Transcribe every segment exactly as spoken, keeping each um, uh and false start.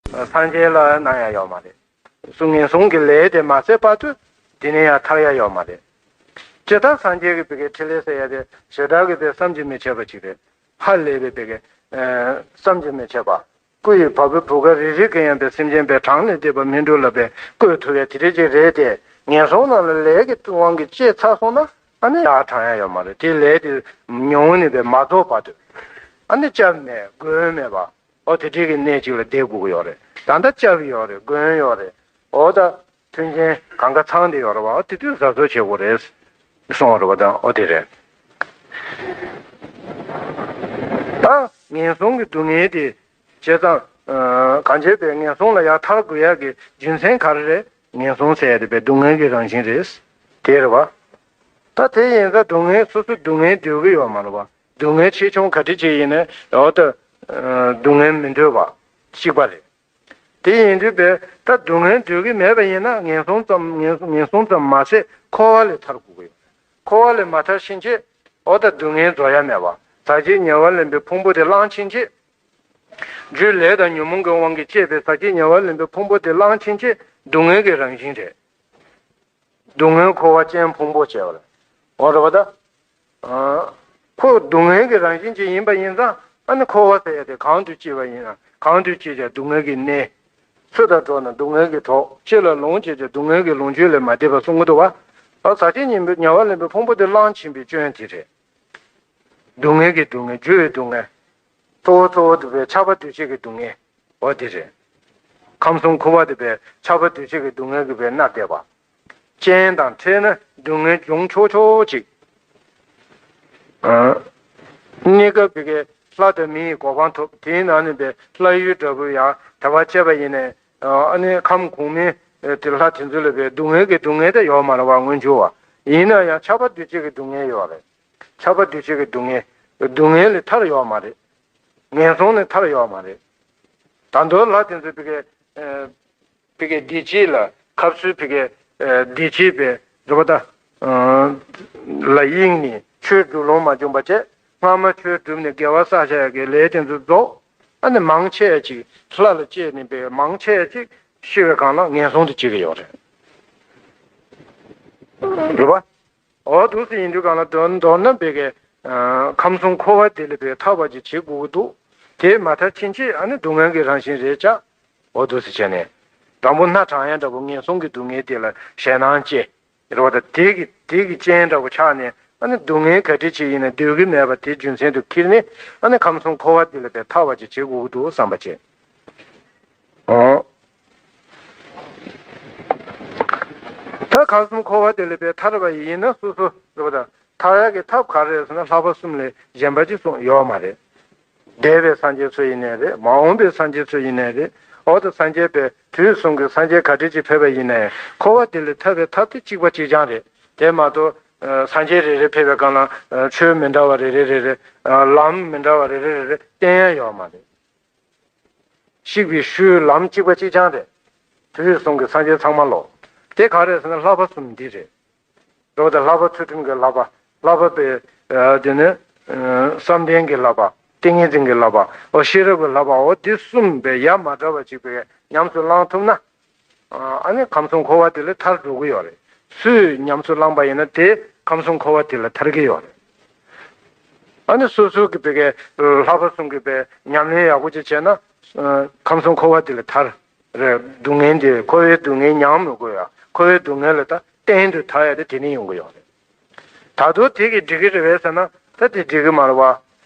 སངས་རྒྱས་ལ་གནང་ཡ་ཡོད་མ་རེད། སུ་ངན་སོང་གི་ལས་དེ་མ་ཟད་བར་དུ་དེ་ནས་ཡང་ཐར་ཡ་ཡོད་མ་རེད། ཇི་ལྟར་སངས་རྒྱས་ཀྱི་བི་གའི་ཕྲིན་ལས་ཟེར་ཡ་དེ་བྱེ་བྲག་གི་དེ་བསམ་གྱིས་མི་ཁྱབ་པ་ཅིག་རེད། ཧ་ལས་པའི་བི་གའི་བསམ་གྱིས་མི་ཁྱབ་པ། སྐུ་ཡི་བ་སྤུའི་བུ་ག་རེ་རེ་གིས་ཡང་པའི་སེམས་ཅན་པའི་གྲངས་ལས་འདས་པ་སྨིན་གྲོལ་ལ་པའི་བཀོད་ཐུབ་ཡ་དེ་འདྲ་ཅིག་རེད་དེ། ངན་སོང་རྣམས་ལ་ལས་ཀྱི་དབང་གིས་སྐྱེས་ཚར་སོང་ན་ཨ་ནི་ཡར་དྲང་ཡ་ཡོད་མ་རེད། དེ་ལས་དེ་མྱོང་ནས་པའི་མ་རྫོགས་བར་དུ་ཨ་ནི་སྐྱབས་མེད་མགོན་མེད་པ། ཨོ་དེ་འདྲའི་གི་གནས་གཅིག་ལ་བསྡད་དགོས་ཀྱི་ཡོད་རེད། ད་ལྟ་སྐྱབས་ཡོད་རེད། མགོན་ཡོད་རེད། ཨོ་ད་མཐུན་རྐྱེན་གང་ག་ཚང་བསྡད་ཡོད་རེད་བ། ཨོ་དེ་དུས་གཟབ་གཟབ་བྱེད་དགོས་རེད་གསུངས་པ་རེད་བ། ད་ཨོ་དེ་རེད། ད་ངན་སོང་གི་སྡུག་བསྔལ་དེ་བྱས་ཙང་གང་བྱས་པའི་ངན་སོང་ལ་ཡར་ཐར་དགོས་ཡག་གི་རྒྱུ་མཚན་ག་རེ་རེད། ངན་སོང་ཟེར་ཡ་དེ་པའི་སྡུག་བསྔལ་གྱི་རང་བཞིན་རེད། དེ་རེད་བ། ད་དེ་ཡིན་ཙང་སྡུག་བསྔལ་སོ་སོ་སྡུག་བསྔལ་འདོད་ཀྱི་ཡོད་མ་རེད་བ། སྡུག་བསྔལ་ཆེ་ཆུང་ག་འདྲ་ཅིག་ཡིན་ནའི་འོ་ད་སྡུག་བསྔལ་མི་འདོད་པ་གཅིག་པ་རེད། དེ་ཡིན་དུས་པས་ད་སྡུག་བསྔལ་འདོད་ཀྱི་མེད་པ་ཡིན་ན་ངན་སོང་ཙམ་ངན་ངན་སོང་ཙམ་མ་ཟད་འཁོར་བ་ལས་ཐར་དགོས་ཀྱི་ཡོད། འཁོར་བ་ལས་མ་ཐར་ཕྱིན་ཆད་འོ་ད་སྡུག་བསྔལ་རྫོགས་ཡ་མེད་པ། ཟག་བཅས་ཉེ་བར་ལེན་པའི་ཕུང་པོ་དེ་བླངས་ཕྱིན་ཆད། རྒྱུ་ལས་དང་ཉོན་མོངས་ཀྱི་དབང་གིས་སྐྱེས་པའི་ཟག་བཅས་ཉེ་བར་ལེན་པའི་ཕུང་པོ་དེ་བླངས་ཕྱིན་ཆད་སྡུག་བསྔལ་གྱི་རང་བཞིན་རེད། སྡུག་བསྔལ་འཁོར་བ་ཅན་ཕུང་པོ་བྱས་པ་རེད། འོ་རེད་བ་ད། ཁོ་སྡུག་བསྔལ་གྱི་རང་བཞིན་ཅིག་ཡིན་པ་ཡིན་ཙང་ཨ་ནི་འཁོར་བ་ཟེར་ཡ་དེ་གང་དུ་སྐྱེས་པ་ཡིན་ན་གང་དུ་སྐྱེས་ཀྱང་སྡུག་བསྔལ་གྱི་གནས། སུ་དང་འགྲོགས་ན་སྡུག་བསྔལ་གྱི་གྲོགས། ཅི་ལ་ལོངས་སྤྱད་ཀྱང་སྡུག་བསྔལ་གྱི་ལོངས་སྤྱོད་ལས་མ་འདས་པ་གསུང་གི་འདུག་བ། ཨ་ཟག་བཅས་ཉེ་བར་ལེན་པའི་ཕུང་པོ་དེ་བླངས་ཕྱིན་པའི་སྐྱོན་དེ་རེད། སྡུག་བསྔལ་གྱི་སྡུག་བསྔལ་རྒྱུ་བའི་སྡུག་བསྔལ། གཙོ་བོ་གཙོ་བོ་དེ་པའི་ཆགས་པ་འདུ་བྱེད་ཀྱི་སྡུག་བསྔལ། འོ་དེ་རེད། ཁམས་གསུམ་འཁོར་བ་དེ་པའི་ཆགས་པ་འདུ་བྱེད་ཀྱི་སྡུག་བསྔལ་གྱིས་པའི་མནར་བསྡད་པ། རྐྱེན་དང་འཕྲད་ན་སྡུག་བསྔལ་འབྱུང་ཆོག་ཆོག་ཅིག་གནས་སྐབས་དེ་གའི་ལྷ་དང་མི་ཡི་གོ་འཕང་ཐོབ། དེའི་ནང་ནས་པའི་ལྷ་ཡུལ་འདྲ་པོ་ཡང་དལ་བ་སྤྱད་པ་ཡིན་ནའི་ཨ་ནི་ཁམས་གོང་མའི་དེ་ལྷ་དེ་ཚོ་ལ་པའི་སྡུག་བསྔལ་གྱི་སྡུག་བསྔལ་དེ་ཡོད་མ་རེད་བ། མངོན་གྱུར་བ། ཡིན་ན་ཡང་ཆགས་པ་འདུ་བྱེད་ཀྱི་སྡུག་བསྔལ་ཡོད་རེད། ཆགས་པ་འདུ་བྱེད་ཀྱི་སྡུག་བསྔལ། སྡུག་བསྔལ་ལས་ཐར་ཡོད་མ་རེད། ངན་སོང་ལས་ཐར་ཡོད་མ་རེད། ད་དུང་ལྷ་དེ་ཚོ་ཕ་གི་ཨ་ཕ་གི་བདེ་སྐྱིད་ལ་ཁབ་སུ་ཕ་གི་ཨ་བདེ་སྐྱིད་པའི་རེད་བ་ད། ཨ་ལ་གཡེངས་ནས་ཆོས་སྒྲུབ་ལོང་མ་བྱུང་བ་བྱས། སྔ་མ་ཆོས་བསྒྲུབས་ནས་དགེ་བ་བསགས་བྱ་ཡ་གི་ལས་དེ་ཚོ་རྫོགས། ཨ་ནི་མང་ཆེ་བ་ཅིག་ལྷ་ལ་སྐྱེས་ནས་པའི་མང་ཆེ་བ་ཅིག་ཤི་བའི་སྒང་ལ་ངན་སོང་དུ་སྐྱེ་གི་ཡོད་རེད། རེད་བ། འོ་འདུག་སེ་ཡིན་དུས་སྒང་ལ་མདོར་མདོར་ན་ཕ་གི་ཨ་ཁམས་གསུམ་འཁོར་བ་འདི་ལས་པའི་ཐར་བ་ཅིག་བྱེད་དགོས་ཀྱི་འདུག་དེ་མ་ཐར་ཕྱིན་ཆད་ཨ་ནི་སྡུག་བསྔལ་གྱི་རང་བཞིན་རེད་ཤག་འོ་འདུག་སེ་བྱས་ནས། དང་པོ་སྣ་དྲངས་ཡ་འདྲ་པོ་ངན་སོང་གི་སྡུག་བསྔལ་དེ་ལ་ཞེད་སྣང་སྐྱེ། རེད་བ་ད། དེ་གི་དེ་གི་རྐྱེན་འདྲ་པོ་ཆགས་ནས་ཨ་ནི་སྡུག་བསྔལ་ག་འདྲ་ཅིག་ཡིན་ན་འདོད་ཀྱི་མེད་པ་དེ་རྒྱུ་མཚན་དུ་ཁྱེར་ནས་ཨ་ནི་ཁམས་གསུམ་འཁོར་བ་འདི་ལས་པའི་ཐར་བ་ཅིག་བྱེད་དགོས་ཀྱི་འདུག་བསམ་པ་བྱས། ཨོ། ད་ཁམས་གསུམ་འཁོར་བ་དེ་ལས་པའི་ཐར་བ་ཡིན་ན་སོ་སོ་རེད་བ་ད། ཐར་ཡག་གི་ཐབས་ག་རེ་རེད་ཟེར་ན་ལྷག་པ་གསུམ་ལས་གཞན་པ་ཅིག་གསུངས་ཡོད་མ་རེད། འདས་པའི་སངས་རྒྱས་ཚོ་ཡིན་ནའི་རེད། མ་འོངས་པའི་སངས་རྒྱས་ཚོ་ཡིན་ནའི་རེད། འོ་ད་སངས་རྒྱས་པའི་དུས་གསུམ་གྱི་སངས་རྒྱས་ག་འདྲ་ཅིག་ཕེབས་པ་ཡིན་ནའི་འཁོར་བ་དེ་ལས་ཐར་བའི་ཐབས་དེ་གཅིག་པ་གཅིག་རྐྱང་རེད། དེ་མ་གཏོགས་སངས་རྒྱས་རེ་རེ་ཕེབས་པའི་སྒང་ལ་ཆོས་མི་འདྲ་བ་རེ་རེ་རེ་རེ་ལམ་མི་འདྲ་བ་རེ་རེ་རེ་རེ་བསྟན་ཡ་ཡོད་མ་རེད། གཤེགས་པའི་ཤུལ་ལམ་གཅིག་པ་གཅིག་རྐྱང་རེད། དུས་གསུམ་གྱི་སངས་རྒྱས་ཚང་མ་ལོ། དེ་ག་རེ་ཟེར་ན་ལྷག་པ་གསུམ་འདི་རེད། རེད་བ་ད། ལྷག་པ་ཚུལ་ཁྲིམས་ཀྱི་བསླབ་པ། ལྷག་པ་པའི་ཨ་དེ་ནི་ཨ་བསམ་གཏན་གྱི་བསླབ་པ། ཏིང་ངེ་འཛིན་གྱི་བསླབ་པ། འོ་ཤེས་རབ་ཀྱི་བསླབ་པ། འོ་འདི་གསུམ་པའི་ཡ་མ་བྲལ་བ་གཅིག་པའི་ཉམས་སུ་བླང་ཐུབ་ན། ཨ་ནི་ཁམས་གསུམ་འཁོར་བ་དེ་ལས་ཐར་འགྲོ་གི་ཡོད་རེད། སུས་ཉམས་སུ་བླངས་པ་ཡིན་ན་དེ་ཁམས་གསུམ་འཁོར་བ་དེ་ལས་ཐར་གི་ཡོད་རེད། ཨ་ནི་སོ་སོ་གི་ཕ་གི་ལྷག་པ་གསུམ་གྱི་པའི་ཉམས་ལེན་ཡག་པོ་ཅིག་བྱས་ན་ཨ་ཁམས་གསུམ་འཁོར་བ་དེ་ལས་ཐར་རེད། སྡུག་བསྔལ་དེ་འཁོར་བའི་སྡུག་བསྔལ་མྱང་མི་དགོས་ཡ། འཁོར་བའི་སྡུག་བསྔལ་ལས་ད་གཏན་དུ་ཐར་ཡ་དེ་དེ་ནས་ཡོང་གི་ཡོད་རེད། ད་དུང་དེ་གི་འགྲིག་གི་རེད་པས་ཟེར་ན་ད་དེ་འགྲིག་གི་མ་རེད་བ།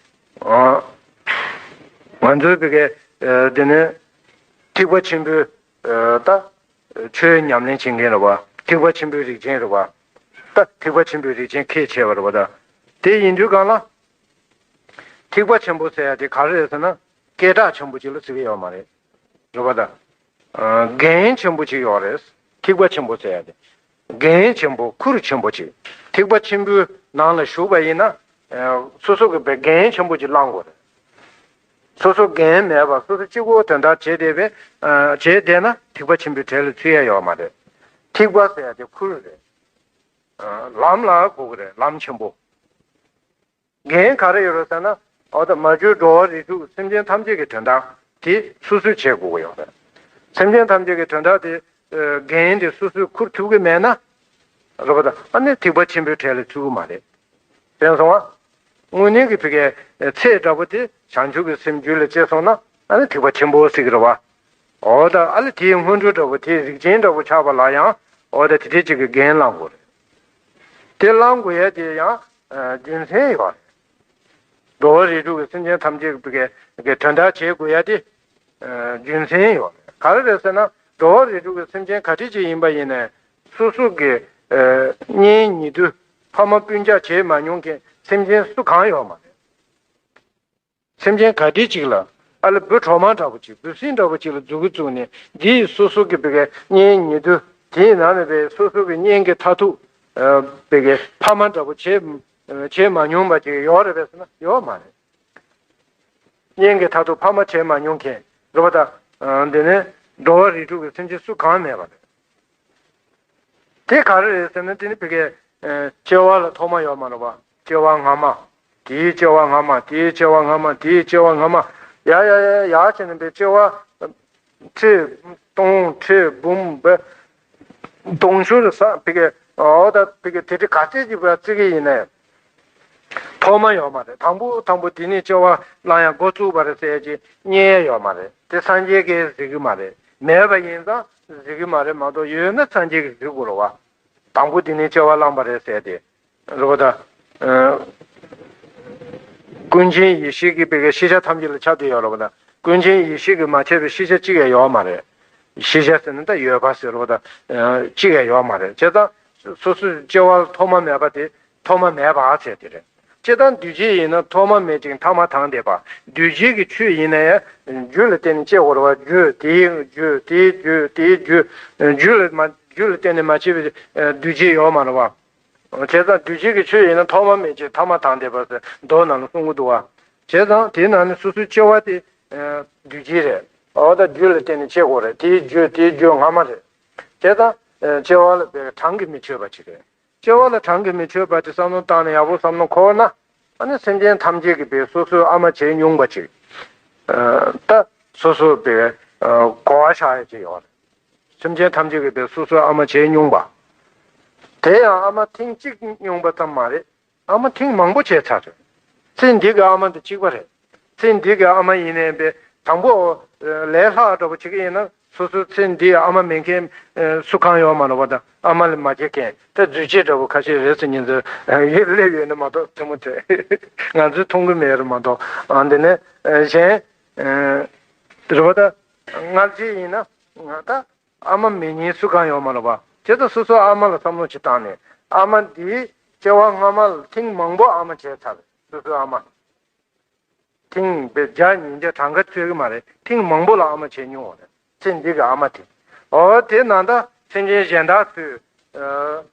ཨ་ང་ཚོའི་ཕ་གི་ཨ་དེ་ནི་ཐེག་པ་ཆེན་པོའི་ཨ་ད་ཆོས་ཉམས་ལེན་བྱེད་མཁན་རེད་བ། ཐེག་པ་ཆེན་པོའི་རིགས་ཅན་རེད་བ། ད་ཐེག་པ་ཆེན་པོའི་རིགས་ཅན་ཁས་འཆེ་བ་རེད་བ་ད། དེ་ཡིན་དུས་སྒང་ལ། ཐེག་པ་ཆེན་པོ་ཟེར་ཡ་དེ་ག་རེ་རེད་ཟེར་ན་སྐད་གྲགས་ཆེན་པོ་ཅིག་ལ་ཟེར་གི་ཡོད་མ་རེད། རེད་བ་ད། ཨ་འགན་ཆེན་པོ་ཅིག་ཡོད་རེད། ཐེག་པ་ཆེན་པོ་ཟེར་ཡ་དེ། འགན་ཆེན་པོ་ཁུར་ཆེན་པོ་ཅིག་ཐེག་པ་ཆེན་པོའི་ནང་ལ་ཞུགས་པ་ཡིན་ན། ཨ་སོ་སོ་གི་པའི་འགན་ཆེན་པོ་ཅིག་བླང་དགོས་རེད། སོ་སོ་འགན་མེད་པར་སོ་སོ་གཅིག་པོ་དོན་དག་བྱས་བསྡད་པས་ཨ་བྱས་བསྡད་ན་ཐེག་པ་ཆེན་པོའི་གྲལ་ལ་ཚུད་ཡ་ཡོད་མ་རེད། ཐེག་པ་ཟེར་ཡ་དེ་ཁུར་རེད། ཨ་ལམ་ལ་གོ་གི་རེད། ལམ་ཆེན་པོ། འགན་ག་རེ་ཡོད་རེད་ཟེར་ན། འོ་ད་མ་གྱུར་འགྲོ་བ་རིགས་དྲུག་སེམས་ཅན་ཐམས་ཅད་ཀྱི་དོན་དག་དེ་སོ་སོས་བྱེད་དགོས་ཀྱི་ཡོད་རེད། སེམས་ཅན་ཐམས་ཅད་ཀྱི་དོན་དག་དེ་འགན་དེ་སོ་སོས་འཁུར་ཐུབ་ཀྱི་མེད་ན། རེད་པ་ད། ཨ་ནི་ཐེག་པ་ཆེན་པོའི་གྲལ་ལ་ཚུད་ཀྱི་མ་རེད། དྲན་སོང་ང་། དངོས་གནས་ཀྱི་བི་ཀའི་ཚད་འདྲ་པོ་དེ་བྱང་ཆུབ་ཀྱི་སེམས་རྒྱུད་ལ་སྐྱེས་སོང་ན། ཨ་ནི་ཐེག་པ་ཆེན་པོ་ཟེར་གྱི་རེད་པ། འོ་ད་ཨ་ལེ་དེའི་སྔོན་འགྲོ་འདྲ་པོ་དེ་རིགས་ཅན་འདྲ་པོ་ཆགས་པ་ལ་ཡང་། འོ་ད་དེ་འདྲའི་ཅིག་གི་འགན་བླང་དགོས་རེད། དེ་བླང་དགོས་ཡ་དེ་ཡང་རྒྱུ་མཚན་ཡོད་རེད། འགྲོ་བ་རིགས་དྲུག་གི་སེམས་ཅན་ཐམས་ཅད་ཀྱི་བི་ཀའི་དོན་དག་བྱེད་དགོས་ཡ་དེ། རྒྱུ་མཚན་ཡོད་རེད། ག་རེ་རེད་ཟེར་ན། འགྲོ་བ་རིགས་དྲུག་གི་སེམས་ཅན་ག་འདྲ་ཅིག་ཡིན་པ་ཡིན་ནའི། སོ་སོ་གི་གཉེན་ཉེ་དུ་ཕ་མ་སྤུན་ཀྱག་བྱེད་མ་མྱོང་མཁན་སེམས་ཅན་སུ་གང་ཡོད་མ་རེད། སེམས་ཅན་ག་འདྲ་ཅིག་ལ། ཨ་ལེ་འབུ་གྲོག་མ་འདྲ་པོ་ཅིག་འབུ་སྲིན་འདྲ་པོ་ཅིག་ལ་མཛུབ་གུ་བཙུགས་ནས་འདི་ཡི་སོ་སོ་གི་བི་ཀའི་གཉེན་ཉེ་དུ། དེའི་ནང་ནས་བི་ཀའི་སོ་སོ་གི་གཉེན་གྱི་མཐར་ཐུག་བི་ཀའི་ཕ་མ་འདྲ་པོ་བྱེད་བྱེད་མ་མྱོང་པ་ཅིག་ཡོད་རེད་པས་ཟེར་ན་ཡོད་མ་རེད། གཉེན་གྱི་མཐར་ཐུག་ཕ་མ་བྱེད་མ་མྱོང་མཁན་རེད་པ་ད། འདི་ནི་འགྲོ་བ་རིགས་དྲུག་གི་སེམས་ཅན་སུ་གང་མེད་པ་རེད། དེ་ག་རེ་རེད་ཟེར་ན། དེ་ནི་བི་ཀའི་སྐྱེ་བ་ལ་ཐོག་མ་ཡོད་མ་རེད་པ། སྐྱེ་བ་སྔ་མ། དེའི་སྐྱེ་བ་སྔ་མ། དེའི་སྐྱེ་བ་སྔ་མ། དེའི་སྐྱེ་བ་སྔ་མ། ཡ་ཡ་ཡ་ཡ་བྱས་ནས་བི་ཀའི་སྐྱེ་བ་ཁྲི་སྟོང་ཁྲི་འབུམ་བི་དུང་ཕྱུར་ས་བི་ཀའི། འོ་ད་བི་ཀའི་དེ་འདྲ་ག་ཚད་ཅིག་བརྩི་གི་ཡིན་ནའི། ཐོག་མ་ཡོད་མ་རེད། དང་པོ་དང་པོ་དེ་ནས་སྐྱེ་བ་བླང་ཡ་འགོ་བཙུགས་པ་རེད་ཟེར་གྱི་རྙེད་ཡ་ཡོད་མ་རེད། དེ་སངས་རྒྱས་ཀྱིས་གཟིགས་ཀྱི་མ་རེད། མེད་པ་ཡིན་ཙང་གཟིགས་ཀྱི་མ་རེད་མ་གཏོགས། ཡོད་ན་སངས་རྒྱས་ཀྱིས་གཟིགས་དགོས་རེད་པ། དང་པོ་དེ་ནས་སྐྱེ་བ་བླངས་པ་རེད་ཟེར་ཏེ། རེད་པ་ད། ཀུན་མཁྱེན་ཡེ་ཤེས་ཀྱིས་བི་ཀའི་ཤེས་བྱ་ཐམས་ཅད་ལ་ཁྱབ་བསྡད་ཡོད་རེད་པ་ད། ཀུན་མཁྱེན་ཡེ་ཤེས་ཀྱིས་མ་ཁྱབ་པའི་ཤེས་བྱ་གཅིག་ཡང་ཡོད་མ་རེད། ཤེས་བྱ་ཟེར་ན་ད་ཡོད་པ་ཟེར་རེད་པ་ད། གཅིག་ཡང་ཡོད་མ་རེད། བྱས་ཙང་སོ་སོའི་སྐྱེ་བ་ལ་ཐོག་མ་མེད་པ་དེ་ཐོག་མ་མེད་པ་ཟེར་དེ་རེད། སྤྱིར་བཏང་འདུས་བྱས་ཡིན་ན་ཐོག་མ་མེད་ཅིང་ཐ་མ་དང་ལྡན་པ། འདུས་བྱས་ཀྱི་ཆོས་ཡིན་ན་ཡང་རྒྱུ་ལ་བརྟེན་ནས་སྐྱེ་དགོས་རེད་པ། རྒྱུ་དེའི་རྒྱུ་དེའི་རྒྱུ་དེའི་རྒྱུ། རྒྱུ་ལ་མ་རྒྱུ་ལ་བརྟེན་ནས་མ་སྐྱེས་པའི་འདུས་བྱས་ཡོད་མ་རེད་པ། བྱས་ཙང་འདུས་བྱས་ཀྱི་ཆོས་ཡིན་ན་ཐོག་མ་མེད་ཅིང་ཐ་མ་དང་ལྡན་པ་ཟེར་མདོ་ནང་ལ་གསུང་གི་འདུག་པ། བྱས་ཙང་དེའི་ནང་ནས་སོ་སོའི་སྐྱེ་བ་དེ་འདུས་བྱས་རེད། འོ་ད་རྒྱུ་ལ་བརྟེན་ནས་སྐྱེ་དགོས་རེད། དེའི་རྒྱུ་དེའི་རྒྱུ་སྔ་མ་རེད། བྱས་ཙང་སྐྱེ་བ་ལ་བའི་གྲངས་ཀྱིས་མི་ཆོད་པ་ཅིག་རེད། སྐྱེ་བ་ལ་གྲངས་ཀྱིས་མི་ཆོད་པ་དེ་བསམ་བློ་བཏང་ནས་ཡག་པོ་བསམ་བློ་འཁོར་ན། ཨ་ནི་སེམས་ཅན་ཐམས་ཅད་ཀྱིས་བའི་སོ་སོའི་ཨ་མ་བྱས་མྱོང་པ་ཅིག་ད་སོ་སོ་བའི་གོ་བ་བཞག་ཡ་ཅིག་ཡོད་རེད། སེམས་ཅན་ཐམས་ཅད་ཀྱིས་བའི་སོ་སོའི་ཨ་མ་བྱས་མྱོང་པ། དེ་ཡང་ཨ་མ་ཐེངས་གཅིག་མྱོང་པ་ཙམ་མ་རེད། ཨ་མ་ཐེངས་མང་པོ་བྱས་ཚར་རེད། ཚེ་འདི་གི་ཨ་མ་འདི་གཅིག་པ་རེད། ཚེ་འདི་གི་ཨ་མ་ཡིན་ནའི་བའི་དང་པོ་ལས་སླ་འདྲ་པོ་བྱེད་ཀྱི་ཡིན་ན། སོ་སོའི་ཚེ་འདིའི་ཨ་མ་མེད་མཁན་སུ་གང་ཡོད་མ་རེད་པ་ད། ཨ་མ་ལས་མ་སྐྱེས་མཁན་ད་རྫུས་སྐྱེས་འདྲ་པོ་ཁ་ཤས་རེད་ཟེར་མཁན་ཚོ་ཡོད་སླེབས་ཡོད་ནི་མ་གཏོགས། ཐུ་མོ་དེ་ང་ཚོས་མཐོང་གི་མེད་རེད་མ་གཏོགས། ཨ་འདི་ནས་གཞན་རེད་པ་ད། སྔ་ཕྱི་ཡིན་ན་ང་ད། ཨ་མ་མེད་མཁན་སུ་གང་ཡོད་མ་རེད་པ། བྱས་ཙང་སོ་སོའི་ཨ་མ་ལ་བསམ་བློ་ཅིག་བཏང་ནས། ཨ་མ་འདིའི་སྐྱེ་བ་སྔ་མ་ལ་ཐེངས་མང་པོ་ཨ་མ་བྱས་ཚར་རེད། སོ་སོའི་ཨ་མ། ཐེངས་བརྒྱ་ཉིས་བརྒྱ་གྲངས་ཀ་ཚོད་ཀྱི་མ་རེད། ཐེངས་མང་པོ་ལ་ཨ་མ་བྱས་མྱོང་བ་རེད། ཚེ་འདི་གི་ཨ་མ་དེ། འོ་དེ་ནང་ད་སེམས་ཅན་གཞན་དག་ཚོས་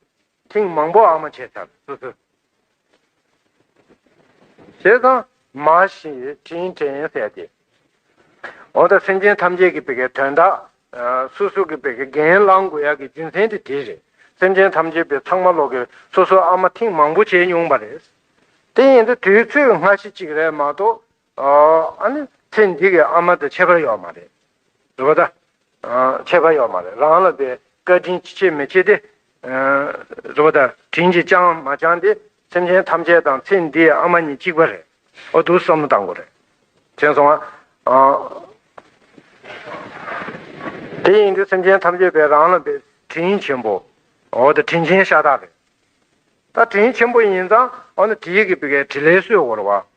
ཐེངས་མང་པོ་ཨ་མ་བྱས་ཚར་རེད། སོ་སོའི། བྱས་ཙང་མ་ཤི་དྲིན་དྲན་ཟེར་ཏེ། འོ་ད་སེམས་ཅན་ཐམས་ཅད་ཀྱི་བི་ཀའི་དོན་དག་སོ་སོ་གི་བི་ཀའི་འགན་བླང་དགོས་ཡག་གི་རྒྱུ་མཚན་དེ་དེ་རེད། སེམས་ཅན་ཐམས་ཅད་བི་ཚང་མ་ལོག་གི་སོ་སོའི་ཨ་མ་ཐེངས་མང་པོ་བྱས་མྱོང་པ་རེད། དེ་ཡིན་དུས་དུས་ཚོད་སྔ་ཕྱི་གཅིག་རེད་མ་གཏོགས། ཨ་ནི་ཚེ་འདི་གི་ཨ་མ་དང་ཁྱད་པར་ཡོད་མ་རེད། རེད་པ་ད། ཁྱད་པར་ཡོད་མ་རེད། རང་ལ་བའི་བཀའ་དྲིན་ཅི་ཆེ་མི་ཆེ་དེ། རེད་པ་ད། དྲིན་གྱིས་བསྐྱངས་མ་བསྐྱངས་དེ་སེམས་ཅན་ཐམས་ཅད་དང་ཚེ་འདིའི་ཨ་མ་གཉིས་གཅིག་པ་རེད། འོ་འདུག་བསམ་བློ་བཏང་དགོས་རེད། མཁྱེན་སོང་ང་། དེ་ཡིན་དུས་སེམས་ཅན་ཐམས་ཅད་བའི་རང་ལ་བའི་དྲིན་ཆེན་པོ། འོ་ད་དྲིན་ཆེན་ཤ་སྟག་རེད། ད་དྲིན་ཆེན་པོ་ཡིན་ཙང་འོ་ན་དེའི་གི་བའི་དྲིན་ལན་གསོ་དགོས་རེད་པ།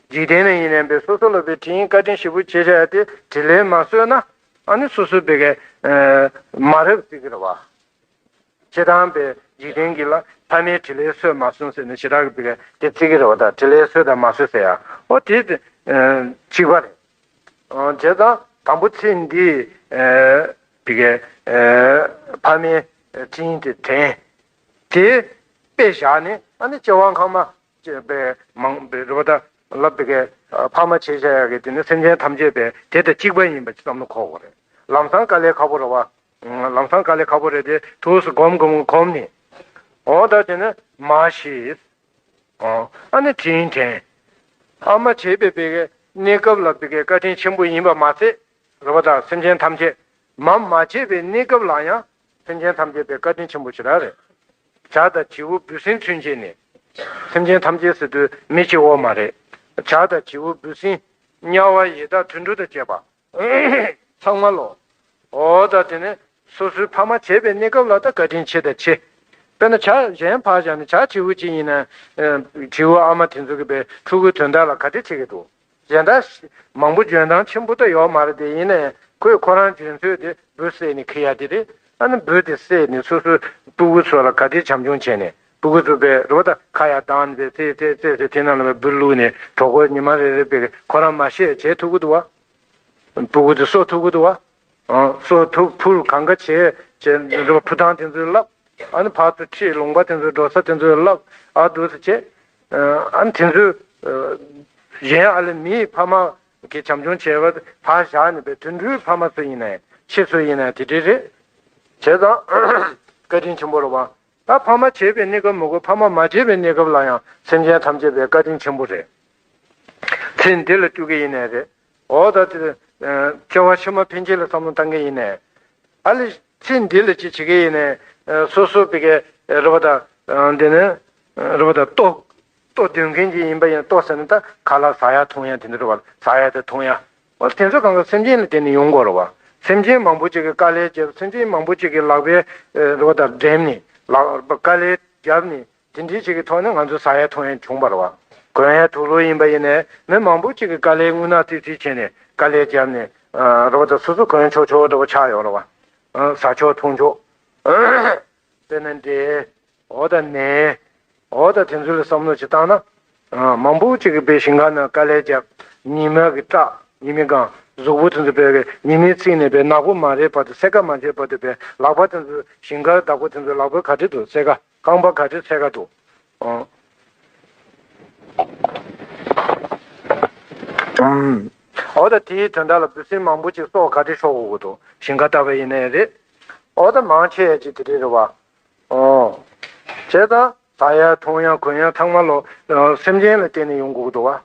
འཇིག་རྟེན་ནས་ཡིན་ནའི་བའི་སོ་སོ་ལ་བའི་དྲིན་བཀའ་དྲིན་ཞེ་པོ་ཆེ་བྱས་ཏེ་དྲིན་ལན་མ་གསོས་ན། ཨ་ནི་སོ་སོའི་བའི་གི་མ་རབས་བརྩི་གི་རེད་པ། སྤྱིར་བཏང་བའི་འཇིག་རྟེན་གྱི་ལ་ཕ་མའི་དྲིན་ལན་གསོས་མ་གསོས་ཟེར་ནས་ཞེ་དྲག་གི་བའི་གི་དེ་བརྩི་གི་རེད་པ། ད་དྲིན་ལན་གསོས་དང་མ་གསོས་ཟེར་ཡ་འོ་དེ་གཅིག་པ་རེད། བྱས་ཙང་དང་པོ་ཚེ་འདིའི་བའི་གི་ཕ་མའི་དྲིན་དེ་དྲན། དེ་དཔེ་བཞག་ནས་ཨ་ནི་སྐྱེ་བ་སྔ་མ་ཅེས་པའི་མང་པའི་རེད་པ། ད་ལབ་པའི་གི་ཕ་མ་བྱས་བྱ་ཡག་གི་དེ་ནི་སེམས་ཅན་ཐམས་ཅད་པའི་དེ་དང་གཅིག་པ་ཡིན་པ་ཅིག་བསམ་བློ་འཁོར་དགོས་རེད། ལམ་སང་དཀའ་ལས་ཁག་པོ་རེད་པ། ལམ་སང་དཀའ་ལས་ཁག་པོ་རེད་དེ་ཐུགས་སུ་སྒོམ་སྒོམ་གོམས་ནས། འོ་ད་དེ་ནི་མ་ཤི། ཨ་ནི་དྲིན་དྲན། ཨ་མ་བྱས་པའི་བའི་གི་གནས་སྐབས་ལ་བའི་གི་བཀའ་དྲིན་ཆེན་པོ་ཡིན་པ་མ་ཚད། རེད་པ། ད་སེམས་ཅན་ཐམས་ཅད། མ་མ་བྱས་པའི་གནས་སྐབས་ལ་ཡང་སེམས་ཅན་ཐམས་ཅད་པའི་བཀའ་དྲིན་ཆེན་པོ་ཞེ་དྲག་རེད། བྱ་དང་བྱིའུ་འབུ་སྲིན་ཚུན་ཆད་ནས། སེམས་ཅན་ཐམས་ཅད་ཟེར་དུས་མི་གཅིག་པོ་མ་རེད། བྱ་དང་བྱིའུ་འབུ་སྲིན། དམྱལ་བ་ཡི་དྭགས་དུད་འགྲོ་དང་བཅས་པ། ཚང་མ་ལོ། འོ་ད་དེ་ནས་སོ་སོའི་ཕ་མ་བྱས་པའི་གནས་སྐབས་ལ་ད་བཀའ་དྲིན་ཆེ་དང་ཆེ། དཔེར་ན་བྱ་གཞན་ཕར་བཞག་ནས་བྱ་བྱིའུ་གཅིག་ཡིན་ན། བྱིའུ་ཨ་མ་དེ་ཚོ་གི་པའི་ཕྲུ་གུའི་དོན་དག་ལ་ག་འདྲ་བྱེད་ཀྱི་འདུག་གཞན་དག་མང་པོ་འཇོན་ཐང་ཆེན་པོ་ད་ཡོད་མ་རེད་དེ། ཡིན་ནའི་ཁོས་ཁོ་རང་འཇོན་ཚོད་དེ་འབུ་བསད་ནས་འཁྱེར་ཡ་དེ་རེད། ཨ་ནི་འབུ་དེ་བསད་ནས་སོ་སོའི་སྤུ་གུ་ཚོ་ལ་ག་དེ་བྱམས་སྐྱོང་བྱས་ནས་སྤུ་གུ་ཚོ་པའི་རོ་ད་ཁ་ཡར་བཏང་ནས་པའི་ཙེ་ཙེ་ཙེ་ཟེར་དེ་ནང་ལ་པའི་འབུ་བླུགས་ནས་གྲོད་ཁོག་ཉི་མ་རེ་རེ་པའི་ཁོ་རང་མ་ཤེས་བྱེད་ཐུབ་ཀྱི་འདུག་བ། སྤུ་གུ་དེ་གསོ་ཐུབ་ཀྱི་འདུག་བ། ཨང་། སོ་ཐུག་ཕུར་གང་ག་བྱས་བྱས་འདི་བ་ཕུ་ཐང་དེ་ཚོའི་ལབ། ཨ་ནི་བར་དུ་ཁྲིད་ལུང་པ་དེ་ཚོའི་འགྲོ་ས་དེ་ཚོའི་ལབ། ཨ་འདུག་སེ་བྱས། ཨ་ནི་དེ་ཚོའི་གཞན་ཨ་ལེ་མིའི་ཕ་མ་གི་བྱམས་སྐྱོང་བྱས་པ་ཕར་བཞག་ནས་པའི་དུད་འགྲོའི་ཕ་མ་ཚོ་ཡིན་ནའི་ཁྱི་ཚོ་ཡིན་ནའི་དེ་འདྲ་རེད། བྱས་ཙང་བཀའ་དྲིན་ཆེན་པོ་རེད་བ། ད་ཕ་མ་བྱས་པའི་གནས་སྐབས་མ་དགོས་ཕ་མ་མ་བྱས་པའི་གནས་སྐབས་ལ་ཡང་སེམས་ཅན་ཐམས་ཅད་པའི་བཀའ་དྲིན་ཆེན་པོ་རེད། ཚེ་འདི་ལ་སྐྱུག་གི་ཡིན་ནའི་རེད། འོ་ད་དེ་སྐྱེ་བ་ཕྱི་མ་ཕན་ཆད་ལ་བསམ་བློ་བཏང་གི་ཡིན་ནའི། ཨ་ལེ། ཚེ་འདི་ལ་ཅི་བྱེད་ཀྱི་ཡིན་ནའི། སོ་སོ་པི་ཀའི་རེ་བ་དང་འདི་ནི་རེ་བ་དང་ལྟོ། ལྟོ་འདོན་མཁན་གྱི་ཡིན་པ་ཡིན། ལྟོ་ཟེར་ན་ད་ཁ་ལག་ཟ་ཡ་འཐུང་ཡ་དེ་འདྲ་རེ་བ་ཟ་ཡ་དང་འཐུང་ཡ། འོ་དེ་ཚོ་གང་ག་སེམས་ཅན་ལ་བརྟེན་ནས་ཡོང་དགོས་རེད་བ། སེམས་ཅན་མང་པོ་ཅིག་གི་དཀའ་ལས་བརྒྱབ། སེམས་ཅན་མང་པོ་ཅིག་གི་ལག་པའི་རེ་བ་དང་འགྲེམས་ནས་ལག་དཀའ་ལས་བརྒྱབ་ནས། དེ་འདྲའི་ཞིག་གི་ཐོག་ནས་ང་ཚོ་ཟ་ཡ་འཐུང་ཡ་བྱུང་བ་རེད་བ། གོན་ཡ་དུག་ལོག་ཡིན་པ་ཡིན་ནའི་མི་མང་པོ་ཅིག་གི་དཀའ་ལས་རྔུལ་ནག་ཏི་ཏི་བྱས་ནས་དཀའ་ལས་བརྒྱབ་ནས་རེད་བ། ད་སོ་སོ་གོན་ཆོག་ཆོག་འདྲ་བོ་ཆགས་ཡོད་རེད་བ། ཟ་ཆོག་འཐུང་ཆོག་དཔེར་ན་འབྲས། འོ་ད་ནས། འོ་ད་དེ་ཚོ་ལ་བསམ་བློ་ཅིག་བཏང་ན། མང་པོ་ཅིག་གི་པའི་ཞིང་ཁ་ནང་དཀའ་ལས་བརྒྱབ། ཉི་མ་གི་སྐྲག་ཉི་མའི་སྒང་གཟུགས་པོ་དེ་ཚོ་པའི་ཉི་མའི་ཚིགས་ནས་པའི་ནག་པོ་མ་རེད་བར་དུ་སེར་ཁ་མ་བྱས་བར་དུ་པའི་ལག་པ་དེ་ཚོ་ཞིང་ཁར་བདག་པོ་དེ་ཚོ་ལག་པ་ག་འདྲ་འདུག་སེར་ཁ། རྐང་པ་ག་ཚོད་ཚད་ག་འདུག་ཨང་། ཨང་། འོ་ད་དེའི་དོན་དག་ལ་འབུ་སྲིན་མང་པོ་ཅིག་སྲོག་ག་འདྲ་ཤོར་དགོས་ཀྱི་འདུག་ཞིང་ཁ་བཏབ་པ་ཡིན་ནའི་རེད། འོ་ད་མང་ཆེ་ཡ་ཅིག་དེ་འདྲ་རེད་བ། ཨོ། བྱས་ཙང་ཟ་ཡ་འཐུང་ཡ་གོན་ཡ་ཚང་མ་ལོ། སེམས་ཅན་ལ་བརྟེན་ནས་ཡོང་དགོས་ཀྱི་འདུག་བ།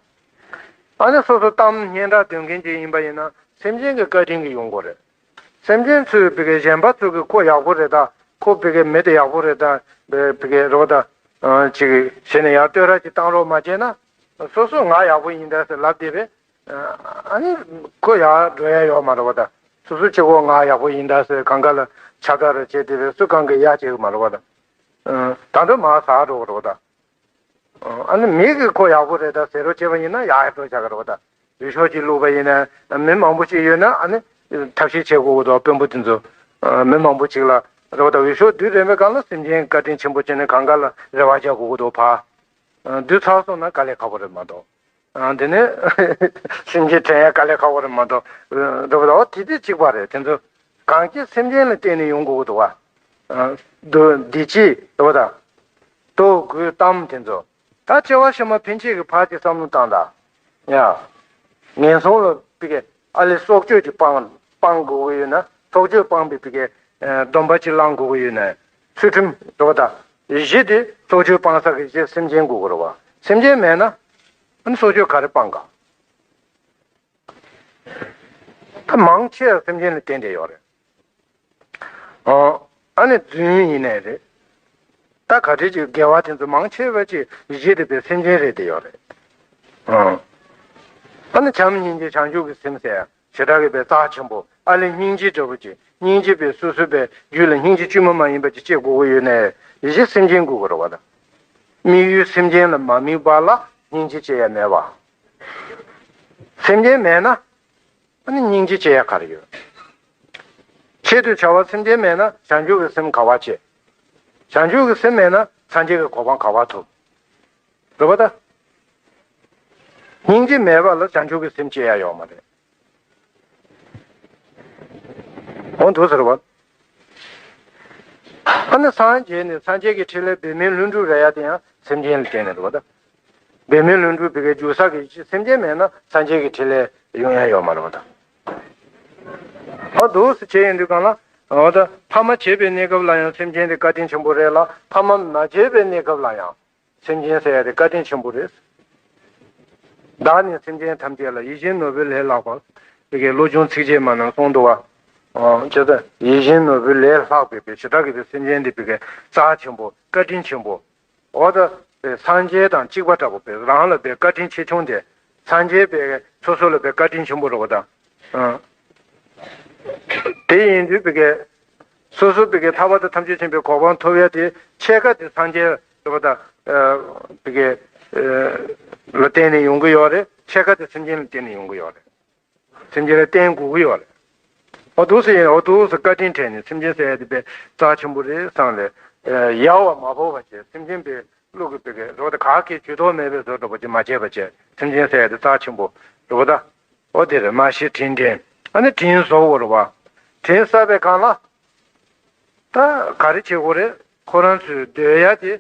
ཨ་ནི་སོ་སོ་གཏམ་སྙན་གྲགས་འདོན་མཁན་ཅིག་ཡིན་པ་ཡིན་ན་སེམས་ཅན་གྱི་བཀའ་དྲིན་གྱིས་ཡོང་དགོས་རེད། སེམས་ཅན་ཚོས་བི་གའི་གཞན་པ་ཚོ་གི་ཁོ་ཡག་པོ་རེད་ད། ཁོ་བི་གའི་མི་དེ་ཡག་པོ་རེད་ད། བི་གའི་རོ་ད། ཅིག་བྱས་ནས་ཡར་བསྟོད་ར་ཅིག་བཏང་རོགས་མ་བྱས་ན། སོ་སོ་ང་ཡག་པོ་ཡིན་ད་ཟེར་ལབ་བསྡད་པས། ཨ་ནི་ཁོ་ཡར་འགྲོ་ཡ་ཡོད་མ་རེད་བ་ད། སོ་སོ་གཅིག་པོ་ང་ཡག་པོ་ཡིན་ད་ཟེར་གང་ག་ལ་ཆ་ད་ར་བྱས་བསྡད་པས་སུ་གང་གིས་ཡ་བྱེད་གི་མ་རེད་བ་ད། ད་འདོད་མ་ཟ་འགྲོ་གི་རེད་བ་ད། ཨ་ནི་མི་གིས་ཁོ་ཡག་པོ་རེད་ད་ཟེར་རོགས་བྱས་པ་ཡིན་ན་ཡག་ཡག་འགྲོ་བྱ་གི་རེད་བ་ད། འོས་ཤོག་ཅིག་བླུགས་པ་ཡིན་ན་མི་མང་པོ་ཅིག་ཡོད་ན་ཨ་ནི་ཐབས་ཤེས་བྱེད་དགོས་ཀྱི་འདུག་དཔོན་པོ་དེ་ཚོ། མི་མང་པོ་ཅིག་ལ་རེད་བ་ད། འོས་ཤོག་བསྡུས་རན་པའི་སྒང་ལ་སེམས་ཅན་བཀའ་དྲིན་ཆེན་པོ་བྱས་ནས་གང་ག་ལ་རེ་བ་རྒྱག་དགོས་ཀྱི་འདུག་ཕ། བསྡུས་ཚར་སོང་ན་དཀའ་ལས་ཁག་པོ་རེད་མ་གཏོགས། དེ་ནས་སེམས་ཅན་དྲན་ཡ་དཀའ་ལས་ཁག་པོ་རེད་མ་གཏོགས། རེད་བ་ད། འོ་དེ་དེ་གཅིག་པ་རེད་དེ་ཚོ། གང་ཅི་སེམས་ཅན་ལ་བརྟེན་ནས་ཡོང་དགོས་ཀྱི་འདུག་བ། འདུ་འདི་ཅི་རེད་བ་ད། ལྟོ་གོས་གཏམ་དེ་ཚོ། ད་སྐྱེ་བ་ཕྱི་མ་ཕན་ཆད་ཀྱི་ཕར་གྱི་བསམ་བློ་བཏང་ད། ཡ། ངན་སོང་ལ་པི་ཀའི་ཨ་ལེ་སྲོག་གཅོད་ཀྱི་སྤང་སྤང་དགོས་ཀྱི་ཡོད་ན་སྲོག་གཅོད་སྤང་པའི་པི་ཀའི་སྡོམ་པ་ཅིག་བླང་དགོས་ཀྱི་ཡོད་ན། ཚུལ་ཁྲིམས་རེད་བ་ད། གཞི་དེ་སྲོག་གཅོད་སྤང་ས་གི་གཞི་སེམས་ཅན་དགོས་ཀྱི་རེད་བ། སེམས་ཅན་མེད་ན། ཨ་ནི་སྲོག་གཅོད་ག་རེ་སྤང་ག་ད་མང་ཆེ་བ་སེམས་ཅན་ལ་བརྟེན་ཏེ་ཡོད་རེད། ཨོ། ཨ་ནི་རྫུན་ཡིན་ནའི་རེད། ད་ག་འདྲ་ཅིག་དགེ་བ་དེ་ཚོ་མང་ཆེ་བ་ཅིག་གཞི་དེ་པའི་སེམས་ཅན་རེད་དེ་ཡོད་རེད། ཨོ། ཨ་ནི་བྱམས་སྙིང་རྗེ་བྱང་ཆུབ་ཀྱི་སེམས་ཟེར་ཡ་ཞེ་དྲག་གི་པའི་རྩ་ཆེན་པོ་ཨ་ལེ་སྙིང་རྗེ་འདྲ་བོ་ཅིག་སྙིང་རྗེ་པའི་སོ་སོའི་པའི་རྒྱུད་ལ་སྙིང་རྗེ་བཅོས་མ་མ་ཡིན་པ་ཅིག་སྐྱེ་དགོས་ཀྱི་ཡོད་ནའི་གཞི་སེམས་ཅན་དགོས་ཀྱི་རེད་བ་ད། དམིགས་ཡུལ་སེམས་ཅན་ལ་མ་དམིགས་པ་ལ་སྙིང་རྗེ་སྐྱེ་ཡ་མེད་པ། སེམས་ཅན་མེད་ན། ཨ་ནི་སྙིང་རྗེ་སྐྱེ་ཡ་ག་རེ་ཡོད། ཆེད་དུ་བྱ་བ་སེམས་ཅན་མེད་ན་བྱང་ཆུབ་ཀྱི་སེམས་ག་བ་སྐྱེ། བྱང་ཆུབ་ཀྱི་སེམས་མེད་ན་སངས་རྒྱས་ཀྱི་གོ་འཕང་ག་བ་ཐོབ། རེད་པ་ད། སྙིང་རྗེ་མེད་པ་ལ་བྱང་ཆུབ་ཀྱི་སེམས་སྐྱེ་ཡ་ཡོད་མ་རེད། འོ་འདུག་ཟེར་བ། ཨ་ནི་སངས་རྒྱས་ནས་སངས་རྒྱས་ཀྱི་ཕྲིན་ལས་འབད་མེད་ལྷུན་གྲུབ་རེད་ཡ་དེ་ཡང་སེམས་ཅན་ལ་བརྟེན་ནས་རེད་པ་ད། འབད་མེད་ལྷུན་གྲུབ་བི་གའི་འཇུག་ས་གི་སེམས་ཅན་མེད་ན་སངས་རྒྱས་ཀྱི་ཕྲིན་ལས་ཡོང་ཡ་ཡོད་མ་རེད་པ་ད། འོ་འདུག་སེ་བྱས་ཡིན་དུས་གང་ལ། འོ་ད་ཕ་མ་བྱས་པའི་གནས་སྐབས་ལ་ཡང་སེམས་ཅན་དེ་བཀའ་དྲིན་ཆེན་པོ་རེད་ལ་ཕ་མ་མ་བྱས་པའི་གནས་སྐབས་ལ་ཡང་སེམས་ཅན་ཟེར་ཡ་དེ་བཀའ་དྲིན་ཆེན་པོ་རེད། བདག་ནི་སེམས་ཅན་ཐམས་ཅད་ལ་ཡིད་བཞིན་ནོར་བུ་ལས་ལྷག་པ། བི་གའི་བློ་སྦྱོང་ཚིགས་བཅད་མ་ནང་གསུངས་འདུག་བ། ཨོ་ཅེ་ད་ཡིད་བཞིན་ནོར་བུའི་ལས་ལྷག་པའི་པའི་བྱེ་བྲག་གི་པའི་སེམས་ཅན་འདི་པའི་གི་རྩ་ཆེན་པོ་བཀའ་དྲིན་ཆེན་པོ། འོ་ད་པའི་སངས་རྒྱས་དང་གཅིག་པ་འདྲ་པོ་པའི་རང་ལ་པའི་བཀའ་དྲིན་ཆེ་ཆུང་དེ། སངས་རྒྱས་པའི་སོ་སོ་ལ་པའི་བཀའ་དྲིན་ཆེན་པོ་རེད་པ་དང་། ཨང་། དེ་ཡིན་དུས་པའི་གི་སོ་སོ་པའི་གི་ཐར་པ་དང་ཐམས་ཅད་མཁྱེན་པའི་གོ་འཕང་ཐོབ་ཡ་དེ་ཕྱེད་ཀ་དེ་སངས་རྒྱས་རེད་པ་དང་། ཨ་པའི་གི་ཨ་ལ་བརྟེན་ནས་ཡོང་གི་ཡོད་རེད། ཕྱེད་ཀ་དེ་སེམས་ཅན་ལ་བརྟེན་ནས་ཡོང་གི་ཡོད་རེད། སེམས་ཅན་ལ་བརྟེན་དགོས་ཀྱི་ཡོད་རེད། འོ་འདུག་སེ་ཡིན། འོ་འདུག་སེ་བཀའ་དྲིན་དྲན་ནས་སེམས་ཅན་ཟེར་ཡ་དེ་དཔེ་རྩ་ཆེན་པོ་རེད་བསམ་ལས། ཡལ་བ་མ་ཕོག་པ་བྱས། སེམས་ཅན་པའི་བློ་གི་པའི་གི་རོ་དེ་ག་གེ་ཇུས་གཏོགས་མེད་པའི་བཟོ་འདྲ་པོ་ཅིག་མ་བྱས་པ་བྱས། སེམས་ཅན་ཟེར་ཡ་དེ་རྩ་ཆེན་པོ་རེད་པ་ད། འོ་དེ་རེད། མ་ཤི་དྲིན་དྲན། ཨ་ནི་དྲིན་གཟོ་དགོས་རེད་པ། དྲིན་གཟབ་པའི་སྒང་ལ་ད་ག་རེ་བྱེད་དགོས་རེད། ཁོ་རང་ཚོའི་འདོད་ཡ་དེ་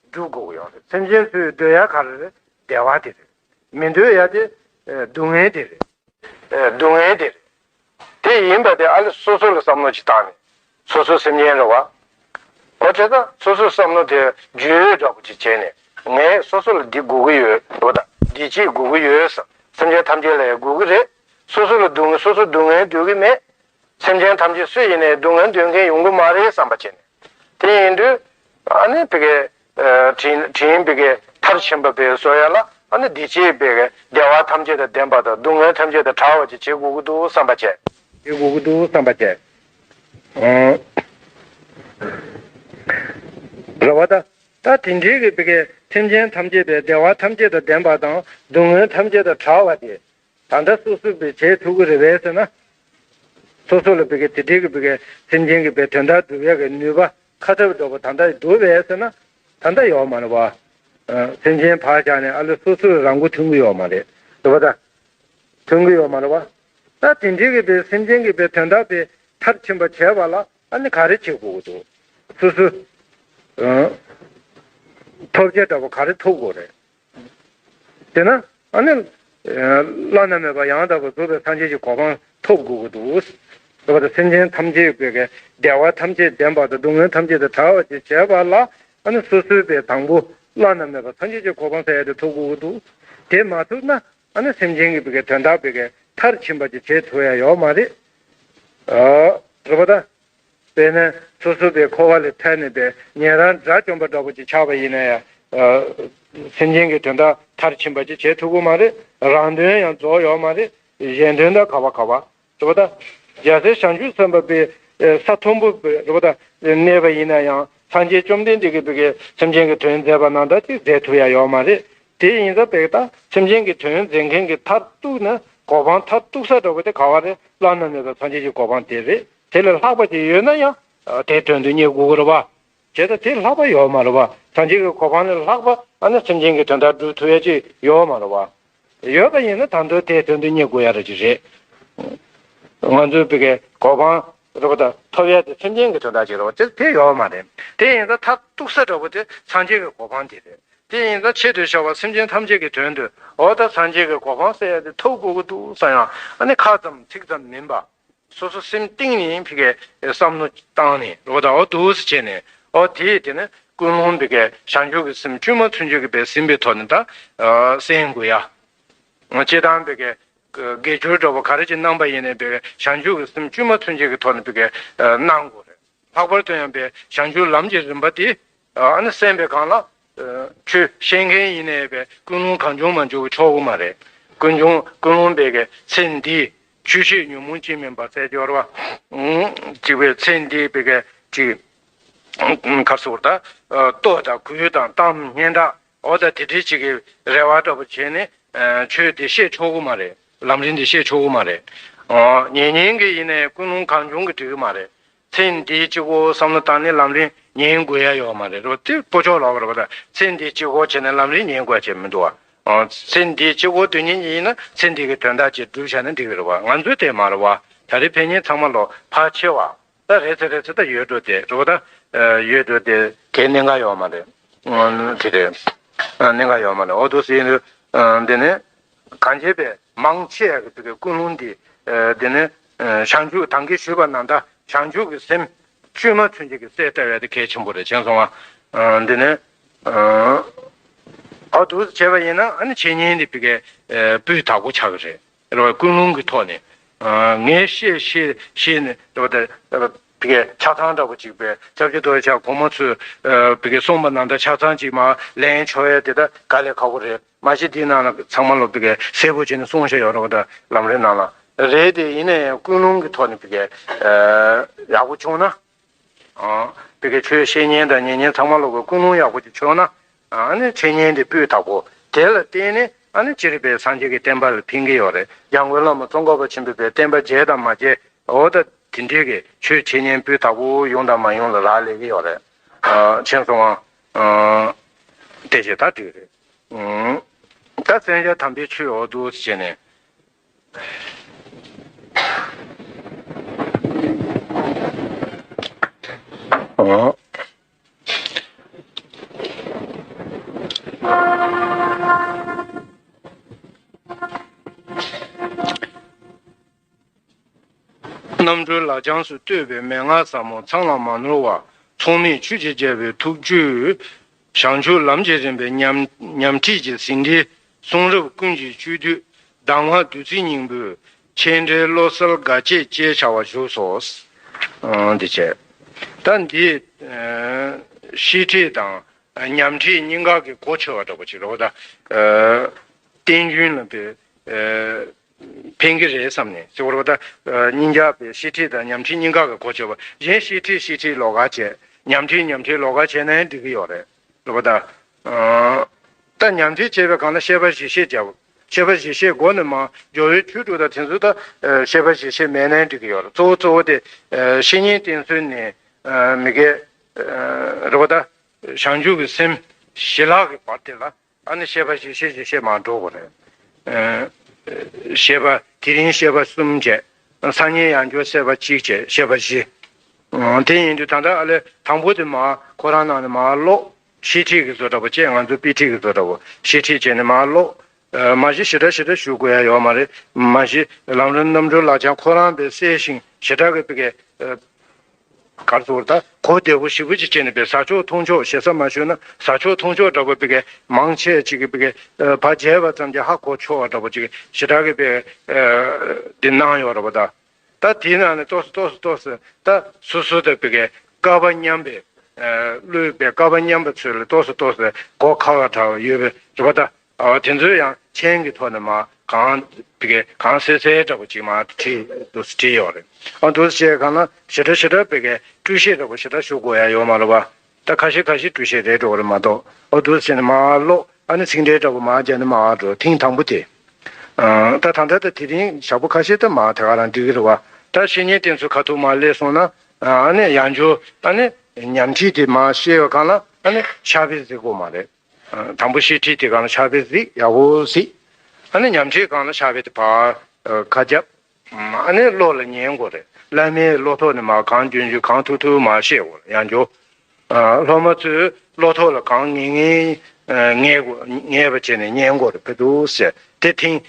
སྒྲུབ་དགོས་ཀྱི་ཡོད་རེད། སེམས་ཅན་ཚོའི་འདོད་ཡ་ག་རེ་རེད། བདེ་བ་དེ་རེད། མི་འདོད་ཡ་དེ་ཨ་སྡུག་བསྔལ་དེ་རེད། ཨ་སྡུག་བསྔལ་དེ་རེད། དེ་ཡིན་པ་དེ་ཨ་ལེ་སོ་སོ་ལ་བསམ་བློ་ཅིག་བཏང་ནས། སོ་སོ་སེམས་ཅན་རེད་པ། འོ་དེ་ད་སོ་སོའི་བསམ་བློ་དེ་བརྗོད་འདྲ་པོ་ཅིག་བྱས་ནས། ངས་སོ་སོ་ལ་འདི་དགོས་ཀྱི་ཡོད་འདུག་ད། འདི་ཅིག་དགོས་ཀྱི་ཡོད་བསམ། སེམས་ཅན་ཐམས་ཅད་ལ་ཡང་དགོས་ཀྱི་རེད། སོ་སོ་ལ་སྡུག་བསྔལ། སོ་སོ་སྡུག་བསྔལ་འདོད་ཀྱི་མེད། སེམས་ཅན་ཐམས་ཅད་སུ་ཡིན་ནའི་སྡུག་བསྔལ་འདོད་མཁན་ཡོང་གི་མ་རེད་བསམ་པ་བྱས་ནས། དེ་ཡིན་དུས་ཨ་ནི་ཕ་གི་ཨ་དྲིན་དྲིན་ཕ་གི་མཐར་ཕྱིན་པ་ཕ་གི་བཟོ་ཡ་ལ། ཨ་ནི་འདི་ཅིག་ཕ་གི་བདེ་བ་ཐམས་ཅད་དང་ལྡན་པ་དང་སྡུག་བསྔལ་ཐམས་ཅད་དང་བྲལ་བ་ཅིག་བྱེད་དགོས་ཀྱི་འདུག་བསམ་པ་བྱས། བྱེད་དགོས་ཀྱི་འདུག་བསམ་པ་བྱས། ཨང་། རེད་པ་ད། ད་དེ་འདྲའི་གི་ཕ་གི་སེམས་ཅན་ཐམས་ཅད་པའི་བདེ་བ་ཐམས་ཅད་དང་ལྡན་པ་དང་སྡུག་བསྔལ་ཐམས་ཅད་དང་བྲལ་བ་དེ། ད་ལྟ་སོ་སོས་པའི་བྱེད་ཐུབ་ཀྱི་རེད་པས་ཟེར་ན། སོ་སོ་ལ་ཕ་གི་དེ་འདྲའི་གི་ཕ་གི་སེམས་ཅན་གྱི་པའི་དོན་དག་སྒྲུབ་ཡག་གི་ནུས་པ་ཁ་ཐབས་འདྲ་པོ་ད་ལྟ་འདུག་པས་ཟེར་ན། ད་ལྟ་ཡོད་མ་རེད་པ། ཨ་སེམས་ཅན་ཕར་བཞག་ནས་ཨ་ལེ་སོ་སོས་རང་མགོ་ཐོན་གྱི་ཡོད་མ་རེད། རེད་པ་ད། ཐོན་གྱི་ཡོད་མ་རེད་པ། ད་དེ་འདྲའི་གི་པའི་སེམས་ཅན་གྱི་པའི་དོན་དག་པའི་མཐར་ཕྱིན་པ་བྱེད་པ་ལ་ཨ་ནི་ག་རེ་བྱེད་དགོས་ཀྱི་འདུག་སོ་སོས་ཨ་ཐོབ་བྱ་འདྲ་པོ་ག་རེ་ཐོབ་དགོས་རེད། དེ་ན་ཨ་ནི་བླ་ན་མེད་པ་ཡང་དག་པར་རྫོགས་པའི་སངས་རྒྱས་ཀྱི་གོ་འཕང་ཐོབ་དགོས་ཀྱི་འདུག། རེད་པ་ད། སེམས་ཅན་ཐམས་ཅད་པའི་གི་བདེ་བ་ཐམས་ཅད་ལྡན་པ་དང་སྡུག་བསྔལ་ཐམས་ཅད་དང་བྲལ་བ་ཅིག་བྱེད་པ་ལ་ཨ་ནི་སོ་སོའི་པའི་དང་པོ་བླ་ན་མེད་པ་སངས་རྒྱས་ཀྱི་གོ་འཕང་ཟེར་ཡ་དེ་ཐོབ་དགོས་ཀྱི་འདུག། དེ་མ་ཐོབ་ན་ཨ་ནི་སེམས་ཅན་གྱི་པའི་གི་དོན་དག་པའི་གི་མཐར་ཕྱིན་པ་ཅིག་བྱེད་ཐུབ་ཡ་ཡོད་མ་རེད། ཨ་རེད་པ་ད། དཔེར་ན་སོ་སོ་པའི་འཁོར་བ་ལས་ཐར་ནས་པའི་ཉན་རང་དགྲ་བཅོམ་པ་འདྲ་པོ་ཅིག་ཆགས་པ་ཡིན་ན་ཡང་། ཨ་སེམས་ཅན་གྱི་དོན་དག་མཐར་ཕྱིན་པ་ཅིག་བྱེད་ཐུབ་ཀྱི་མ་རེད། རང་དོན་ཡང་རྫོགས་ཡོད་མ་རེད། གཞན་དོན་དང་ག་པ་ག་པ། རེད་པ་ད། རྒྱལ་སྲས་བྱང་ཆུབ་སེམས་དཔའ་པའི་ས་མཐོན་པོ་རེད་པ་ད་གནས་པ་ཡིན་ན་ཡང་སངས་རྒྱས་བཅོམ་ལྡན་འདས་ཀྱིས་པའི་གི་སེམས་ཅན་གྱི་དོན་མཛད་པ་ནང་ལྟར་ཅིག་མཛད་ཐུབ་ཡ་ཡོད་མ་རེད། དེ་ཡིན་ཙང་པའི་ད་སེམས་ཅན་གྱི་དོན་མཛད་མཁན་གྱི་མཐར་གཏུགས་ན་གོ་འཕང་མཐར་གཏུགས་ས་འདྲ་པོ་དེ་ག་པ་རེད། བླ་ན་མེད་པའི་སངས་རྒྱས་ཀྱི་གོ་འཕང་དེ་རེད། དེ་ལས་ལྷག་པ་ཅིག་ཡོད་ན་ཡང་དེའི་དོན་དུ་གཉེར་དགོས་ཀྱི་རེད་པ། བྱས་ཙང་དེ་ལྷག་པ་ཡོད་མ་རེད་པ། སངས་རྒྱས་ཀྱི་གོ་འཕང་ལས་ལྷག་པ་ཨ་ནི་སེམས་ཅན་གྱི་དོན་དག་སྒྲུབ་ཐུབ་ཡ་ཅིག་ཡོད་མ་རེད་པ། ཡོད་པ་ཡིན་ན་ད་དུང་དེའི་དོན་དུ་གཉེར་དགོས་ཡ་རེད་ཅིག་རེད། ང་ཚོའི་པའི་གི་གོ་འཕང་རེད་པ་ད་ཐོབ་ཡ་དེ་སེམས་ཅན་གྱི་དོན་དག་ཅིག་རེད་པ། དེ་དེ་ཡོད་མ་རེད། དེ་ཡིན་ཙང་མཐར་གཏུགས་ས་འདྲ་པོ་དེ་སངས་རྒྱས་ཀྱི་གོ་འཕང་དེ་རེད། དེ་ཡིན་ཙང་ཆེད་དུ་བྱ་བ་སེམས་ཅན་ཐམས་ཅད་ཀྱི་དོན་དུ་འོ་ད་སངས་རྒྱས་ཀྱི་གོ་འཕང་ཟེར་ཡ་དེ་ཐོབ་དགོས་ཀྱི་འདུག་བསམ་ཡང་ཨ་ནི་ཁ་ཙམ་ཚིག་ཙམ་མིན་པ། སོ་སོ་སེམས་གཏིང་ནས་ཕ་གི་བསམ་བློ་བཏང་ནས་རེད་པ་ད། འོ་འདུག་སེ་བྱས་ནས་འོ་དེ་དེ་ནི་ཀུན་སློང་ཕ་གི་བྱང་ཆུབ་ཀྱི་སེམས་བཅོས་མ་ཚུན་ཆད་ཀྱི་པའི་ཟིན་པའི་ཐོག་ནས་ད་གསན་དགོས་ཡ། སྤྱིར་བཏང་ཕ་གི་དགེ་སྦྱོར་འདྲ་པོ་ག་རེ་ཅིག་གནང་པ་ཡིན་ནའི་པའི་བྱང་ཆུབ་ཀྱི་སེམས་བཅོས་མ་ཚུན་ཆད་ཀྱི་ཐོག་ནས་ཕ་གི་གནང་དགོས་རེད། ལྷག་པར་དུ་ཡང་པའི་བྱང་ཆུབ་ལམ་གྱི་རིམ་པ་དེ་ཨ་ནི་གསན་པའི་སྒང་ལ། ཆོས་བཤད་མཁན་ཡིན་ནའི་པའི་ཀུན་སློང་གང་བྱུང་མང་བྱུང་གིས་ཆོག་གི་མ་རེད། ཀུན་བྱུང་ཀུན་སློང་པའི་གི་ཚེ་འདིའི་ཆོས་བཤད་ཉོན་མོངས་ཅན་མིན་པ་ཟེར་སྦྱོར་བ། གཅིག་པའི་ཚེ་འདིའི་པའི་གི་གཅིག་ག་རེ་ཟེར་དགོས་རེད་ད། ལྟོ་དང་གོས་དང་གཏམ་སྙན་གྲགས་འོ་ད་དེ་འདྲའི་ཅིག་གི་རེ་བ་འདྲ་པོ་བྱས་ནས་ཆོས་དེ་བཤད་ཆོག་གི་མ་རེད། ལམ་རིམ་དེ་བཤད་ཆོག་གི་མ་རེད། ཉན་མཁན་གྱི་ཡིན་ནའི་ཀུན་སློང་གང་བྱུང་གིས་འགྲིག་གི་མ་རེད། ཚེ་འདིའི་གཅིག་པོ་བསམ་བློ་བཏང་ནས་ལམ་རིམ་ཉན་དགོས་ཡ་ཡོད་མ་རེད། རེད་པ། དེ་སྤོ་ཆོག་ལོག་རེད་པ། ད་ཚེ་འདིའི་གཅིག་པོ་བྱས་ནས་ལམ་རིམ་ཉན་དགོས་ཡ་ཅིག་མི་འདུག་བ། ཚེ་འདིའི་གཅིག་པོ་སྡོད་མཁན་ཅིག་ཡིན་ན་ཚེ་འདི་གི་དོན་དག་ཅིག་སྒྲུབ་བྱས་ན་འགྲིག་གི་རེད་པ། ང་ཚོའི་དེ་མ་རེད་པ། ད་རེས་ཕན་ཉེན་ཚང་མ་ལོག་ཕར་ཕྱེ་བ། ད་རེད་ཚེ་རེད་ཚེ་ད་ཡོད་འགྲོ་དེ་རེད་པ། ད་ཡོད་འགྲོ་དེ་གའི་གནད་འགག་ཡོད་མ་རེད། དེ་རེད། གནད་འགག་ཡོད་མ་རེད། འོ་འདུག་སེ་ཡིན་དུས་འདི་ནི། གང་བྱས་པའི་མང་ཆེ་བ་གི་ཀུན་སློང་འདི། ཨ་འདི་ནི་ཨ་བྱང་ཆུབ་ད་གིན་ཞུས་པ་ནང་ལྟར་བྱང་ཆུབ་ཀྱི་སེམས་བཅོས་མ་ཚུན་ཆད་ཀྱི་གསལ་བཏབ་ཡ་དེ་གལ་ཆེན་པོ་རེད་བྱས་སོང་བ། ཨ་འདི་ནི་ཨ་འོ་འདུག་བྱས་པ་ཡིན་ན་ཨ་ནི་འཆད་ཉན་འདི་ཕ་གི་ཨ་སྤུས་དག་པོ་ཆགས་ཀྱི་རེད། རེད་བ། ཀུན་སློང་གི་ཐོག་ནས། ཨ། ངས་བཤད་བཤད་བཤད་ནས་འགྲོ་བ་དང་། བི་གའི་ཆ་ཚང་འདྲ་པོ་ཅིག་པའི་སྐྱབས་རྗེ་རྡོ་རྗེ་འཆང་གོང་མ་ཚོས་ཨ་བི་གའི་གསུངས་པ་ནང་ལྟར་ཆ་ཚང་ཅིག་མར་ལེན་ཆོག་ཡ་དེ་ད་དཀའ་ལས་ཁག་པོ་རེད། མ་གཞི་དེའི་ནང་ལ་ཚང་མ་ལོ་བི་གའི་གསལ་པོ་བྱས་ནས་གསུངས་བཞག་ཡོད་རེད་པ། ད་ལམ་རིམ་ནང་ལ་རེད་དེ། ཡིན་ན་ཡང་ཀུན་སློང་གི་ཐོག་ནས་བི་གའི་ཨ་ཡག་པོ་བྱུང་ན། ཨ། བི་གའི་ཆོས་བཤད་མཁན་དང་ཉན་མཁན་ཚང་མ་ལོ་གི་ཀུན་སློང་ཡག་པོ་ཅིག་བྱུང་ན། ཨ་ནི་འཆད་ཉན་དེ་སྤུས་དག་པོ། དེ་ལ་བརྟེན་ནས་ཨ་ནི་སྤྱིར་བའི་སངས་རྒྱས་ཀྱི་བསྟན་པ་ལ་ཕན་གྱི་ཡོད་རེད། འཇམ་མགོན་བླ་མ་ཙོང་ཁ་པ་ཆེན་པོའི་བསྟན་པ་བརྗེད་དང་མ་བརྗེད། འོ་ད་དེ་འདྲའི་གི་ཆོས་འཆད་ཉན་སྤུས་དག་པོ་ཡོང་དང་མ་ཡོང་ལ་རག་ལས་ཀྱི་ཡོད་རེད། ཨ། མཁྱེན་སོང་ང་། ཨ། དེ་བྱས་ད་འགྲིག་རེད། ཨ། ད་བཙན་བྱ་དམ་པའི་ཆོས་འོ་འདུག་བྱས་ནས། ཨ། རྣམ་གྲོལ་ལག་བཅངས་སུ་བསྟོད་པའི་མན་ངག་ཟབ་མོ་ཚང་ལ་མ་ནོར་བ། ཚོགས་མེད་ཆུ་སྐྱེས་རྒྱལ་བའི་ཐུགས་བཅུད། བྱང་ཆུབ་ལམ་གྱི་རིམ་པའི་ཉམས་ཉམས་ཁྲིད་ཀྱི་ཟིན་བྲིས། གསུང་རབ་ཀུན་གྱི་བཅུད་བསྡུས། གདམས་ངག་བདུད་རྩིའི་སྙིང་པོའི། མཆན་འགྲེལ་བློ་གསལ་དགའ་བྱེད་ཅེས་བྱ་བ་བཞུགས་སོ། ཨང་། འདི་བྱས། ད་འདི་ཨ་བཤད་ཁྲིད་དང་ཉམས་ཁྲིད་གཉིས་ཀ་གི་གོ་ཆོད་པ་འདྲ་པོ་ཅིག་རེད་པ། ད་ཨ་བསྟན་རྒྱུན་ལ་དཔེ་ཨ་ཕན་གྱི་རེད་བསམ་ནས་ཟེར་བ་རེད་པ། ད་ཨ་གཉིས་ཀ་དཔེ་བཤད་ཁྲིད་དང་ཉམས་ཁྲིད་གཉིས་ཀ་གི་གོ་ཆོད་པ། གཞན་བཤད་ཁྲིད་བཤད་ཁྲིད་ལོགས་ཀ་བྱས། ཉམས་ཁྲིད་ཉམས་ཁྲིད་ལོགས་ཀ་བྱས་ན་ཡང་འགྲིག་གི་ཡོད་རེད། རེད་པ། ད་ཨ་ད་ཉམས་ཁྲིད་བྱས་པའི་སྒང་ལ་བཤད་པ་བཞི་བཤད་བྱ། བཤད་པ་བཞི་བཤད་དགོས་ནི་མ། སྦྱོར་བའི་ཆོས་དྲུག་དང་དེ་ཚོ་ད་ཨ་བཤད་པ་བཞི་བཤད་མེད་ན་འགྲིག་གི་ཡོད་རེད། གཙོ་བོ་གཙོ་བོ་དེ་ཨ་བཤེས་གཉེན་བསྟེན་ཚུལ་ནི་ཨ་མི་དགེ་ཨ་རེད་པ། ད་བྱང་ཆུབ་ཀྱི་སེམས་ཞི་ལྷག་གི་བར་དེ་ལ་ཨ་ནི་བཤད་པ་བཞི་བཤད་བཞི་བཤད་མར་འགྲོ་དགོས་རེད། ཨ་བཤད་པ་དེ་རིང་བཤད་པ་གསུམ་བྱས། སང་ཉིན་ཡང་བསྐྱར་བཤད་པ་གཅིག་བྱས། བཤད་པ་བཞི། ཨ་དེ་ཡིན་དུས་ད་ལྟ་ཨ་ལས་དང་པོ་དེ་མར་ཁོ་རང་ནང་ནས་མར་ཀློག་བཤད་ཁྲིད་ཀྱི་བཟོ་འདྲ་པོ་བྱས། ང་ཚོ་དཔེ་ཁྲིད་ཀྱི་བཟོ་འདྲ་པོ། བཤད་ཁྲིད་བྱས་ནས་མར་ཀློག་ཨ་མ་གཞི་ཞེ་དྲག་ཞེ་དྲག་ཞུ་དགོས་ཡ་ཡོད་མ་རེད། མ་གཞི་ལམ་རིམ་རྣམ་གྲོལ་ལག་བཅངས་ཁོ་རང་དཔེ་གསལ་ཞིང་ཞེ་དྲག་གི་བི་གའི་ཨ་ག་རེ་ཟེར། ད་གོ་བདེ་པོ་ཞེ་པོ་ཅིག་བྱས་ནས་བི་གའི་ཟ་ཆོག་འཐུང་ཆོག་ཞེ་ས་མ་ཞུས་ན་ཟ་ཆོག་འཐུང་ཆོག་འདྲ་པོ་བི་གའི་མང་ཆེ་ཅིག་གིས་བི་གའི་ཨ་ཕར་མཇལ་བ་ཙམ་གྱིས་ཧ་གོ་ཆོག་པ་འདྲ་པོ་ཅིག་ཞེ་དྲག་གི་བི་གའི་ཨ་འདི་གནང་ཡོད་རེད་པ། ད། ད་དེའི་ནང་ནས་ཏོག་ཙམ་ཏོག་ཙམ་ཏོག་ཙམ་ད་སོ་སོ་དང་བི་གའི་སྐལ་པ་མཉམ་པའི་ཨ་བློའི་བི་གའི་སྐལ་པ་མཉམ་པ་ཚོ་ལ་ཏོག་ཙམ་ཏོག་ཙམ་གོ་ཁག་ཁག་འདྲ་པོ་ཡོད་པའི་རེད་པ། ད་ཨ་དེ་ཚོ་ཡང་མཆན་གྱི་ཐོག་ནས་མར་གང་བི་གའི་གང་གསལ་གསལ་འདྲ་པོ་ཅིག་མར་བྲིས་འདུག་སེ་བྲིས་ཡོད་རེད། ཨ་འདུག་སེ་བྱས་གང་ལ་ཞེ་དྲག་ཞེ་དྲག་བི་གའི་སྤྲོས་བཤད་འདྲ་པོ་ཞེ་དྲག་ཞུ་དགོས་ཡ་ཡོད་མ་རེད་པ། ད་ཁ་ཤས་ཁ་ཤས་སྤྲོས་བཤད་རེད་འགྲོ་གི་རེད་མ་གཏོགས། ཨ་འདུག་སེ་བྱས་ནས་མར་ཀློག་ཨ་ནི་ཚིག་འགྲེལ་འདྲ་པོ་མར་སྦྱར་ནས་མར་འགྲོ། ཐེངས་དང་པོ་དེ། ཨ་ད་ད་ལྟ་ད་དེ་རིང་ཞག་པོ་ཁ་ཤས་ད་མར་དེ་ག་རང་འགྲིག་གི་རེད་པ། ད་བཤེས་གཉེན་བསྟེན་ཚུལ་ཁ་ཐུག་མར་སླེབས་སོང་ན། ཨ་ནི་ཡང་བསྐྱར་ཨ་ནི་ཉམས་ཁྲིད་དེ་མར་བཤད་པའི་སྒང་ལ་ཨ་ནི་ཕྱག་དཔེ་གཟིགས་དགོས་མ་རེད། ཨ་དང་པོ་བཤད་ཁྲིད་དེ་སྒང་ལ་ཕྱག་དཔེ་གཟིགས། ཡག་པོ་གཟིགས། ཨ་ནི་ཉམས་ཁྲིད་སྒང་ལ་ཕྱག་དཔེ་དེ་ཕར་ཨ་ཁ་རྒྱབ། ཨ་ནི་བློ་ལ་ཉན་དགོས་རེད། བླ་མའི་བློ་ཐོག་ནས་མར་གང་འཇོན་འཇོན་གང་ཐུབ་ཐུབ་མར་བཤད་དགོས་རེད། ཡང་བསྐྱར། ཨ་སློབ་མ་ཚོས་བློ་ཐོག་ལ་གང་ངེས་ངེས་ཨ་ངེས་དགོས་ངེས་པ་བྱས་ནས་ཉན་དགོས་རེད། ཕེབས་འདུག་ཟེར་དེ་ཐེངས་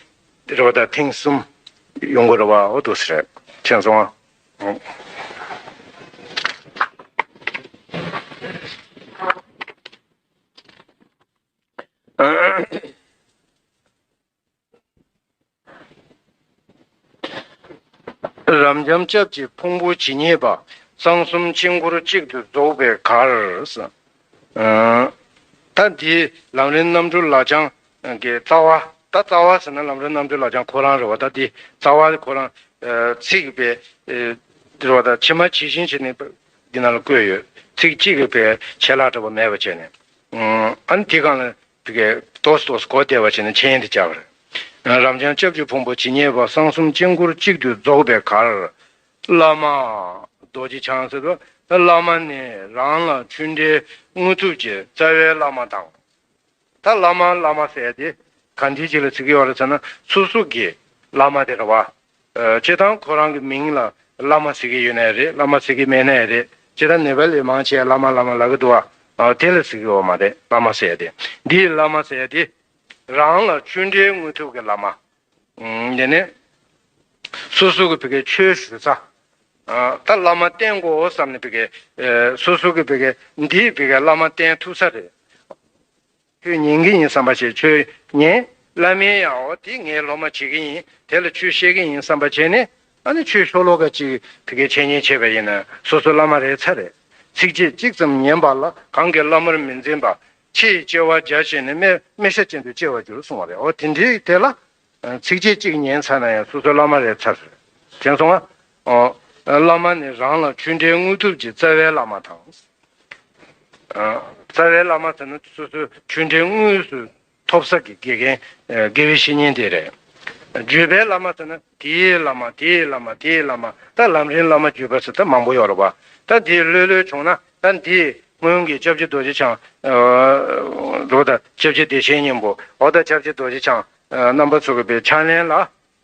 རེ་བ་དང་ཐེངས་གསུམ་ཡོང་དགོས་རེད་པ། འོ་འདུག་ཟེར་མཁྱེན་སོང་ཨ། རབ་འབྱམས་སྐྱབས་ཀྱི་ཕུང་པོ་ཇི་སྙེད་པ། གསང་གསུམ་དཀྱིལ་འཁོར་གཅིག་ཏུ་རྫོགས་པའི་གར། ཨ་ད་འདི་ལམ་རིམ་རྣམ་གྲོལ་ལག་བཅངས་ཀྱི་རྩ་བ། ད་རྩ་བ་ཟེར་ན་ལམ་རིམ་རྣམ་གྲོལ་ལག་བཅངས་ཁོ་རང་རེད་པ། ད་འདི་རྩ་བ་ཁོ་རང་ཚིག་པའི་རེད་པ། ད་ཕྱི་མ་ཇི་བཞིན་བྱས་ནས་འདི་ནང་ལ་བཀོད་ཡོད། ཚིག་གཅིག་གི་བའི་ཆད་ལྷག་འདྲ་པོ་མེད་པ་བྱས་ནས། ཨ་ནི་དེ་སྒང་ལ་བི་གའི་ཏོག་ཙམ་ཏོག་ཙམ་གོ་བདེ་བ་བྱས་ནས་མཆན་དེ་བརྒྱབ་པ་རེད། རབ་འབྱམས་སྐྱབས་ཀྱི་ཕུང་པོ་ཇི་སྙེད་པ། གསང་གསུམ་དཀྱིལ་འཁོར་གཅིག་ཏུ་རྫོགས་པའི་གར། བླ་མ་རྡོ་རྗེ་འཆང་ཟེར་དུས་བླ་མ་ནི་རང་ལ་ཆོས་འབྲེལ་དངོས་གྲུབ་ཀྱི་རྩ་བའི་བླ་མ་དང་། ད་བླ་མ་བླ་མ་ཟེར་ཡ་དེ་ག་འདྲ་ཅིག་ལ་ཟེར་གྱི་ཡོད་རེད་ཟེར་ན། སོ་སོ་གི་བླ་མ་དེ་རེད་པ། ཨ་སྤྱིར་བཏང་ཁོ་རང་གི་མིང་ལ་བླ་མ་ཟེར་གྱི་ཡོད་ནའི་རེད། བླ་མ་ཟེར་གྱི་མེད་ནའི་རེད། སྤྱིར་བཏང་ནེ་པ་ལི་མང་ཆེ་བ་བླ་མ་བླ་མ་ལབ་ཀྱི་འདུག་པ། ཨ་དེ་ལ་ཟེར་གྱི་ཡོད་མ་རེད། བླ་མ་ཟེར་ཡ་དེ། འདིའི་བླ་མ་ཟེར་ཡ་དེ་རང་ལ་ཆོས་འབྲེལ་དངོས་གྲུབ་ཀྱི་བླ་མ། ཨ་དེ་ནས་སོ་སོ་གི་བི་གའི་ཆོས་ཞུ་ས། ཨ་ད་བླ་མ་བསྟེན་དགོས་བསམ་ནས་བི་གའི་ཨ་སོ་སོ་གི་བི་གའི་འདིའི་བི་གའི་བླ་མ་བསྟེན་ཐུབ་ས་རེད། ཆོས་ཉན་གྱི་ཡིན་བསམ་པ་བྱས། ཆོས་ཉན། བླ་མའི་ཡང་འོ་དེ་ངའི་སློབ་མ་བྱེད་ཀྱི་ཡིན། དེ་ལ་ཆོས་བཤད་ཀྱི་ཡིན་བསམ་པ་བྱས་ནས། ཨ་ནི་ཆོས་ཤོ་ལོ་ཀ་གཅིག་དེ་གའི་འཆད་ཉན་བྱས་པ་ཡིན་ན་སོ་སོ་བླ་མ་རེད་ཚར་རེད། ཚིགས་བཅད་གཅིག་ཙམ་ཉན་པ་ལ་གང་གིས་བླ་མར་མི་འཛིན་པ། ཕྱི་ཡི་སྐྱེ་བ་བརྒྱ་བྱས་ནས་དམན་དམན་ཤ་ཅན་དུ་སྐྱེ་བར་འགྱུར་གསུངས་པ་རེད། འོ་དེ་འདྲའི་དེ་ལ་ཚིགས་བཅད་གཅིག་ཉན་ཚར་ན་ཡང་སོ་སོ་བླ་མ་རེད་ཚར་རེད། དྲན་སོང་ང་། འོ། བླ་མ་ནི་རང་ལ་ཆོས་འབྲེལ་དངོས་ཐུབ་ཀྱི་རྩ་བའི་བླ་མ་དང་། རྩ་བའི་བླ་མ་ཟེར་ན་སོ་སོའི་ཆོས་འབྲེལ་དངོས་སུ་ཐོབ་ས་གི་དགེ་རྒན། དགེ་བའི་བཤེས་གཉེན་དེ་རེད། བརྒྱུད་པའི་བླ་མ་ཟེར་ན་དེའི་བླ་མ། དེའི་བླ་མ། དེའི་བླ་མ། ད་ལམ་རིམ་བླ་མ་བརྒྱུད་པ་ཟེར་ད་མང་པོ་ཡོད་རེད་པ། ད་འདི་ལྷོད་ལྷོད་བྱུང་ན་ད་འདི་སྔོན་གྱི་སྐྱབས་རྗེ་རྡོ་རྗེ་འཆང་། རོ་ད་སྐྱབས་རྗེ་བདེ་ཆེན་སྙིང་པོ། འོ་ད་སྐྱབས་རྗེ་རྡོ་རྗེ་འཆང་རྣམ་པ་ཚོ་གི་པའི་ཕྱག་ལེན་ལ་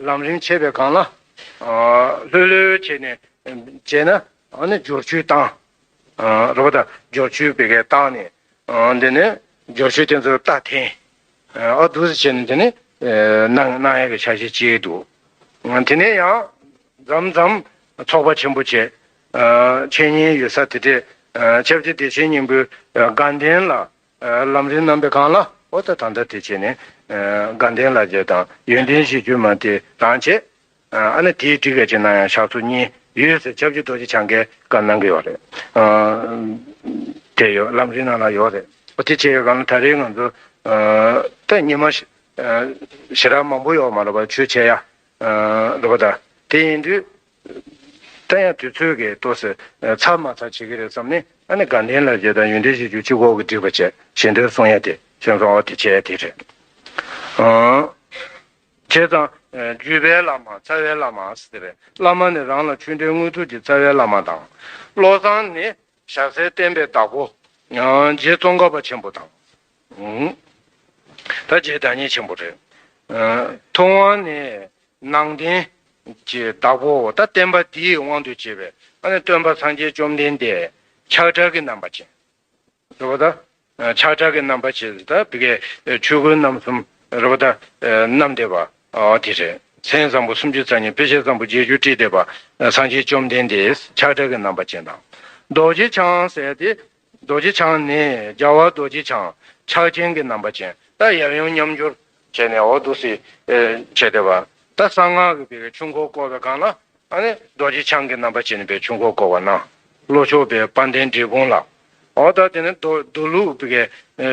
ལམ་རིམ་བྱེད་པའི་སྒང་ལ་ལྷོད་ལྷོད་བྱས་ནས་བྱས་ན་ཨ་ནི་སྦྱོར་ཆོས་བཏང་། རོ་ད་སྦྱོར་ཆོས་པའི་གའི་བཏང་ནས། འདི་ནས་སྦྱོར་ཆོས་དེ་ཚོ་ལྟ་འཐེན། ཨ་འདུག་སེ་བྱས་ནས་དེ་ནས་གནང་གནང་ཡག་གི་ཆ་ཤས་གཅིག་འདུག་དེ་ནས་ཡང་མཚམས་མཚམས་ཚོགས་པ་ཆེན་པོ་བྱས། འཆད་ཉན་ཡོད་ས་དེ་འདྲས་སྐྱབས་རྗེ་བདེ་ཆེན་སྙིང་པོའི་དགའ་ལྡན་ལ་ལམ་རིམ་གནང་པའི་སྒང་ལ་འོ་ད་ད་ལྟ་དེ་བྱས་ནས་དགའ་ལྡན་ལ་བྱས་དང་ཡོན་ཏན་གཞིར་གྱུར་མ་དེ་རང་བྱས། ཨ་ནི་དེའི་འགྲིག་ག་ཅིག་གནང་ཡང་ཕྱག་ཚོད་གཉིས་ཡོད་ཟེར་སྐྱབས་རྗེ་རྡོ་རྗེ་འཆང་གིས་བཀའ་གནང་གི་ཡོད་རེད། དེ་ཡོད་ལམ་རིམ་ནང་ལ་ཡོད་རེད། ཨོ་དེ་བྱས་ཡོད་གང་ལ་ད་རེས་ང་ཚོ་ད་ཉི་མ་ཞེ་དྲག་མང་པོ་ཡོད་མ་རེད་པ། ཆོས་བྱེད་ཡ་རེད་པ། ད་དེ་ཡིན་དུས་ད་ཡང་དུས་ཚོད་ཀྱིས་ཏོག་ཙམ་ཚར་མ་ཚར་བྱེད་ཀྱི་རེད་བསམ་ནས། ཨ་ནི་དགའ་ལྡན་ལ་བྱས་དང་ཡོན་ཏན་གཞིར་གྱུར་གཅིག་པོ་གི་འགྲིག་པ་བྱས་ཞེ་འདོད་གསུང་ཡ་དེ་ཁྱོད་ཚོ་ཨོ་དེ་བྱས་ཡ་དེ་རེད། བྱས་ཙང་། བརྒྱུད་པའི་བླ་མ། རྩ་བའི་བླ་མ་ཟེར་ཏེ་རེད། བླ་མ་ནི་རང་ལ་ཆོས་འབྲེལ་དངོས་ཐུབ་ཀྱི་རྩ་བའི་བླ་མ་དང་། བློ་བཟང་ནི་ཞྭ་སེར་བསྟན་པའི་བདག་པོ། རྗེ་ཙོང་ཁ་པ་ཆེན་པོ་དང་། ད་རྗེ་བདག་ཉིད་ཆེན་པོ་རེད། ཐུབ་དབང་ནི་ནང་བསྟན་གྱི་བདག་པོ། ད་བསྟན་པ་འདིའི་དབང་དུ་བྱས་པའི་ཨ་ནི་སྟོན་པ་སངས་རྒྱས་བཅོམ་ལྡན་འདས་ཆགས་བྲལ་གྱི་རྣམ་པ་ཅན། རེད་པ། ད་ཆགས་བྲལ་གྱི་རྣམ་པ་ཅན་ད་བི་གའི་ཆོས་སྐུ་རྣམ་གསུམ་རེད་པ། ད་རྣམ་བསྡེབས་པ་དེ་རེད། མཚན་བཟང་པོ་སུམ་ཅུ་རྩ་གཉིས། དཔེ་བྱད་བཟང་པོ་བརྒྱད་ཅུ་དྲིལ་བསྡེབས་པ། སངས་རྒྱས་བཅོམ་ལྡན་འདས་ཆགས་བྲལ་གྱི་རྣམ་པ་ཅན་དང་། རྡོ་རྗེ་འཆང་ཟེར་ཏེ། རྡོ་རྗེ་འཆང་ནི་རྒྱལ་བ་རྡོ་རྗེ་འཆང་ཆགས་ཆེན་གྱི་རྣམ་པ་ཅན། ད་ཡབ་ཡུམ་མཉམ་སྦྱོར་བྱས་ནས་འོ་འདུག་སེ་བྱས་བསྡད་པ། ད་གསང་སྔགས་ཀྱི་བི་གའི་ཆོས་འཁོར་བསྐོར་བའི་སྒང་ལ། ཨ་ནི་རྡོ་རྗེ་འཆང་གི་རྣམ་པ་ཅན་ནི་པའི་ཆོས་འཁོར་བསྐོར་བ་ན། ལྷོ་ཕྱོགས་པའི་དཔལ་ལྡན་འབྲས་སྤུངས་ལ། འོ་ད་དེ་ནི་མདོ་མདོ་ལུགས་པའི་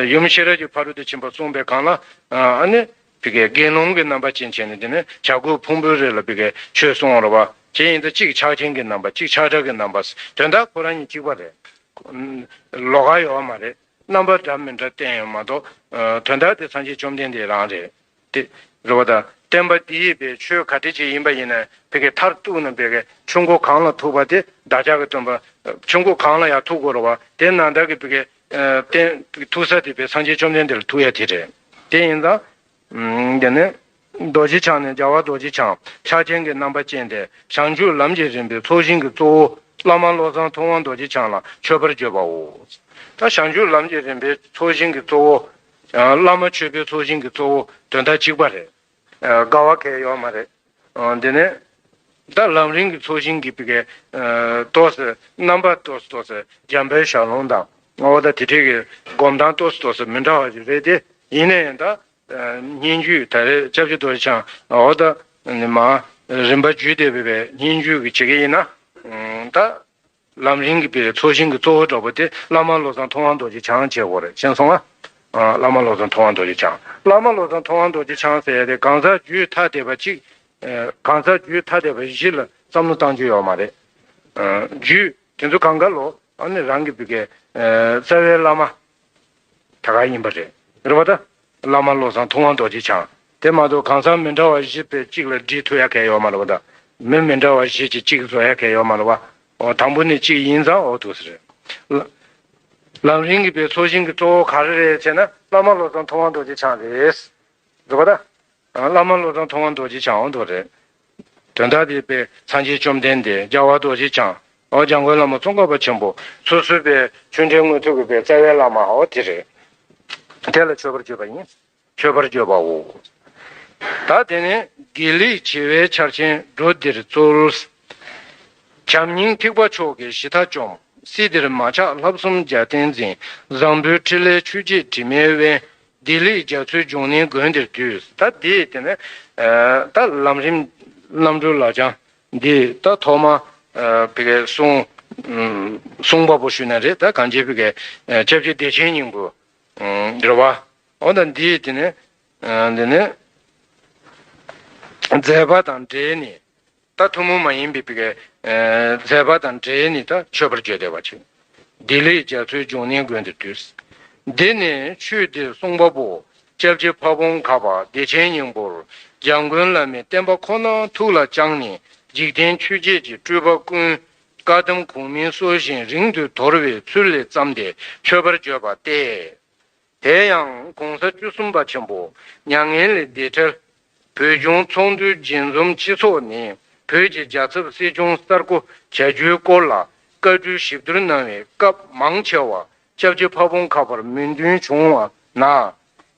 ཡུམ་ཤེས་རབ་ཀྱི་ཕ་རོལ་ཏུ་ཕྱིན་པ་གསུངས་པའི་སྒང་ལ། ཨ་ནི་པའི་དགེ་སློང་གི་རྣམ་པ་ཅན་བྱས་ནས་དེ་ནི་བྱ་རྒོད་ཕུང་པོའི་རི་ལ་པའི་ཆོས་གསུངས་རེད་པ། དེ་ཡིན་ད་གཅིག་ཆགས་ཆེན་གྱི་རྣམ་པ། གཅིག་ཆགས་བྲལ་གྱི་རྣམ་པ། དོན་དག་ཁོ་རང་གཉིས་གཅིག་པ་རེད། ལོགས་ཀ་ཡོད་མ་རེད། རྣམ་པ་འདྲ་མི་འདྲ་བསྟན་ཡོད་མ་གཏོགས། དོན་དག་དེ་སངས་རྒྱས་བཅོམ་ལྡན་འདས་རང་རེད། དེ་རེད་པ། ད་བསྟན་པ་འདི་ཡི་པའི་ཆོས་ག་འདྲ་ཅིག་ཡིན་པ་ཡིན་ན་བི་གའི་མཐར་གཏུགས་ན་བི་གའི་ཆོས་འཁོར་གང་ལ་ཐུག་པ་དེ་བདག་ཅག་གི་སྟོན་པ། ཆོས་འཁོར་གང་ལ་ཡང་ཐུག་དགོས་རེད་པ། དེ་ནང་ལྟར་གྱི་བི་གའི་བསྟན་ཐུག་ས་དེ་པའི་སངས་རྒྱས་བཅོམ་ལྡན་འདས་ལ་ཐུག་ཡ་དེ་རེད། དེ་ཡིན་ཙང་། དེ་ནས་རྡོ་རྗེ་འཆང་ནི་རྒྱལ་བ་རྡོ་རྗེ་འཆང་ཆགས་ཆེན་གྱི་རྣམ་པ་ཅན་ཏེ། བྱང་ཆུབ་ལམ་གྱི་རིམ་པའི་ཚོགས་ཞིང་གི་གཙོ་བོ་བླ་མ་བློ་བཟང་ཐུབ་དབང་རྡོ་རྗེ་འཆང་ལ་མཆོད་པར་བརྗོད་པའོ། ད་བྱང་ཆུབ་ལམ་གྱི་རིམ་པའི་ཚོགས་ཞིང་གི་གཙོ་བོ། བླ་མ་མཆོད་པའི་ཚོགས་ཞིང་གི་གཙོ་བོ་དོན་དག་གཅིག་པ་རེད། འགལ་བ་གང་ཡང་ཡོད་མ་རེད། འདི་ནས་ད་ལམ་རིམ་གྱི་ཚོགས་ཞིང་གི་བི་གའི་ཏོག་ཙམ་རྣམ་པ་ཏོག་ཙམ་ཏོག་ཙམ་འཇམ་དཔལ་ཞལ་ལུང་དང་འོ་ད་དེ་འདྲའི་གི་སྒོམ་སྟངས་ཏོག་ཙམ་ཏོག་ཙམ་མི་འདྲ་བ་ཞིག་རེད་དེ། ཡིན་ན་ཡང་ད་སྙན་བརྒྱུད་ད་རེས་སྐྱབས་རྗེ་རྡོ་རྗེ་འཆང་འོ་ད་ནི་མ་རིམ་པ་བརྒྱུད་བསྡད་པའི་སྙན་བརྒྱུད་ཀྱི་བྱེད་ཀྱི་ཡིན་ན། ད་ལམ་རིམ་གྱི་བི་གའི་ཚོགས་ཞིང་གི་གཙོ་བོ་འདྲ་པོ་དེ་བླ་མ་བློ་བཟང་ཐུབ་དབང་རྡོ་རྗེ་འཆང་བྱེད་དགོས་རེད། མཁྱེན་སོང་ང་། བླ་མ་བློ་བཟང་ཐུབ་དབང་རྡོ་རྗེ་འཆང་། བླ་མ་བློ་བཟང་ཐུབ་དབང་རྡོ་རྗེ་འཆང་ཟེར་ཡ་དེ་གང་ཟག་རྒྱུད་ཐ་དད་པ་གཅིག་གང་ཟག་རྒྱུད་ཐ་དད་པ་བཞི་ལ་བསམ་བློ་བཏང་རྒྱུ་ཡོད་མ་རེད། རྒྱུད་དེ་ཚོ་གང་ག་ལོ་ཨ་ནི་རང་གི་བི་གའི་རྩ་བའི་བླ་མ་ད་ག་ཡིན་པ་རེད། རེད་པ། ད་བླ་མ་བློ་བཟང་ཐུབ་དབང་རྡོ་རྗེ་འཆང་། དེ་མ་གཏོགས་གང་ཟག་མི་འདྲ་བ་བཞི་པའི་གཅིག་ལ་སྒྲིལ་ཐུབ་ཡ་གང་ཡང་ཡོད་མ་རེད་པ། ད་མི་མི་འདྲ་བ་བཞི་གཅིག་གཅིག་བཟོ་ཡ་གང་ཡང་ཡོད་མ་རེད་པ། འོ་དང་པོ་ནི་གཅིག་ཡིན་ཙང་འོ་འདུག་ཟེར། ལམ་རིམ་གྱི་བི་གའི་ཚོགས་ཞིང་གི་གཙོ་བོ་ག་རེ་རེད་ཟེར་ན་བླ་མ་བློ་བཟང་ཐུབ་དབང་རྡོ་རྗེ་འཆང་རེད། རེད་པ། ད་བླ་མ་བློ་བཟང་ཐུབ་དབང་རྡོ་རྗེ་འཆང་འོ་འདུག་རེད། དོན་དག་དེ་པའི་སངས་རྒྱས་བཅོམ་ལྡན་འདས། རྒྱལ་བ་རྡོ་རྗེ་འཆང་། འོ་འཇམ་མགོན་བླ་མ་ཙོང་ཁ་པ་ཆེན་པོ། སོ་སོའི་པའི་ཆོས་འབྲེལ་དངོས་ཐོབ་ཀྱི་པའི་རྩ་བའི་བླ་མ་འོ་དེ་རེད། དེ་ལ་མཆོད་པར་བརྗོད་པ་ཡིན། མཆོད་པར་བརྗོད་པའོ། ད་དེ་ནས་དགེ་ལེགས་བྱེ་བའི་ཆར་ཆེན་འགྲོ་འདིར་སྩོལ། བྱམས་སྙིང་ཐེག་པ་མཆོག་གི་གཞི་མཐའ་བཅོམ། སྲིད་འདིར་མ་ཆགས་ལྷ་གསུམ་རྒྱལ་བསྟན་འཛིན། བཟང་པོའི་ཕྲིན་ལས་ཆོས་འཆད་དྲི་མེད་དབེན། བདེ་ལེགས་རྒྱ་མཚོའི་འབྱུང་གནས་དགོན་འདིར་འདུས། ད་དེ་དེ་ནས་ད་ལམ་རིམ་རྣམ་གྲོལ་ལ་སྦྱང་ འདི་ད་ཐོག་མ་ཨ་བི་གའི་གསུང་ཨ་གསུང་པ་པོ་ཞུས་ན་རེད། ད་གང་ཅི་བི་གའི་ཨ་སྐྱབས་རྗེ་བདེ་ཆེན་སྙིང་པོ་ཨ་རེད་བ། འོ་ད་འདི་དེ་ནས་ཨ་འདི་ནས་མཛད་པ་དང་འབྲེལ་ནས། ད་ཐུན་མོང་མ་ཡིན་པའི་བི་གའི་ཨ་མཛད་པ་དང་འབྲེལ་ནས་ད་མཆོད་པར་བརྗོད་བསྡད་པ་ཅིག་ལྡི་ལི་རྒྱ་མཚོའི་འབྱུང་གནས་དགོན་དུ་འདུས། འདི་ནས་ཆོས་འདིར་གསུངས་པ་པོ། སྐྱབས་རྗེ་ཕ་བོང་ཁ་པ་བདེ་ཆེན་སྙིང་པོར་འཇམ་མགོན་བླ་མའི་བསྟན་པ་ཁོ་ན་ཐུགས་ལ་བཅངས་ནས། འཇིག་རྟེན་ཆོས་བརྒྱད་ཀྱི་སྤྲུལ་པ་ཀུན་བཀའ་གདམས་གོང་མའི་སྲོལ་བཞིན་རིང་དུ་དོར་བའི་ཚུལ་ལས་བརྩམས་ཏེ་མཆོད་པར་བརྗོད་པ་སྟེ། དེ་ཡང་གོང་ས་བཅུ་གསུམ་པ་ཆེན་པོ་མྱ་ངན་ལས་འདས་འཕྲལ། བོད་ལྗོངས་ཚོགས་འདུའི་རྒྱས་འཛོམས་སྤྱི་ཚོགས་ནས་བོད་ཀྱི་རྒྱལ་ཚབ་སྲིད་སྐྱོང་གསར་བསྐོ་བྱ་རྒྱུའི་སྐོར་ལ་བཀའ་འཁྲོལ་ཞིབ་བསྡུར་གནང་བའི་སྐབས་མང་ཆེ་བ་སྐྱབས་རྗེ་ཕ་བོང་ཁ་པར་མོས་མཐུན་བྱུང་བ་ན།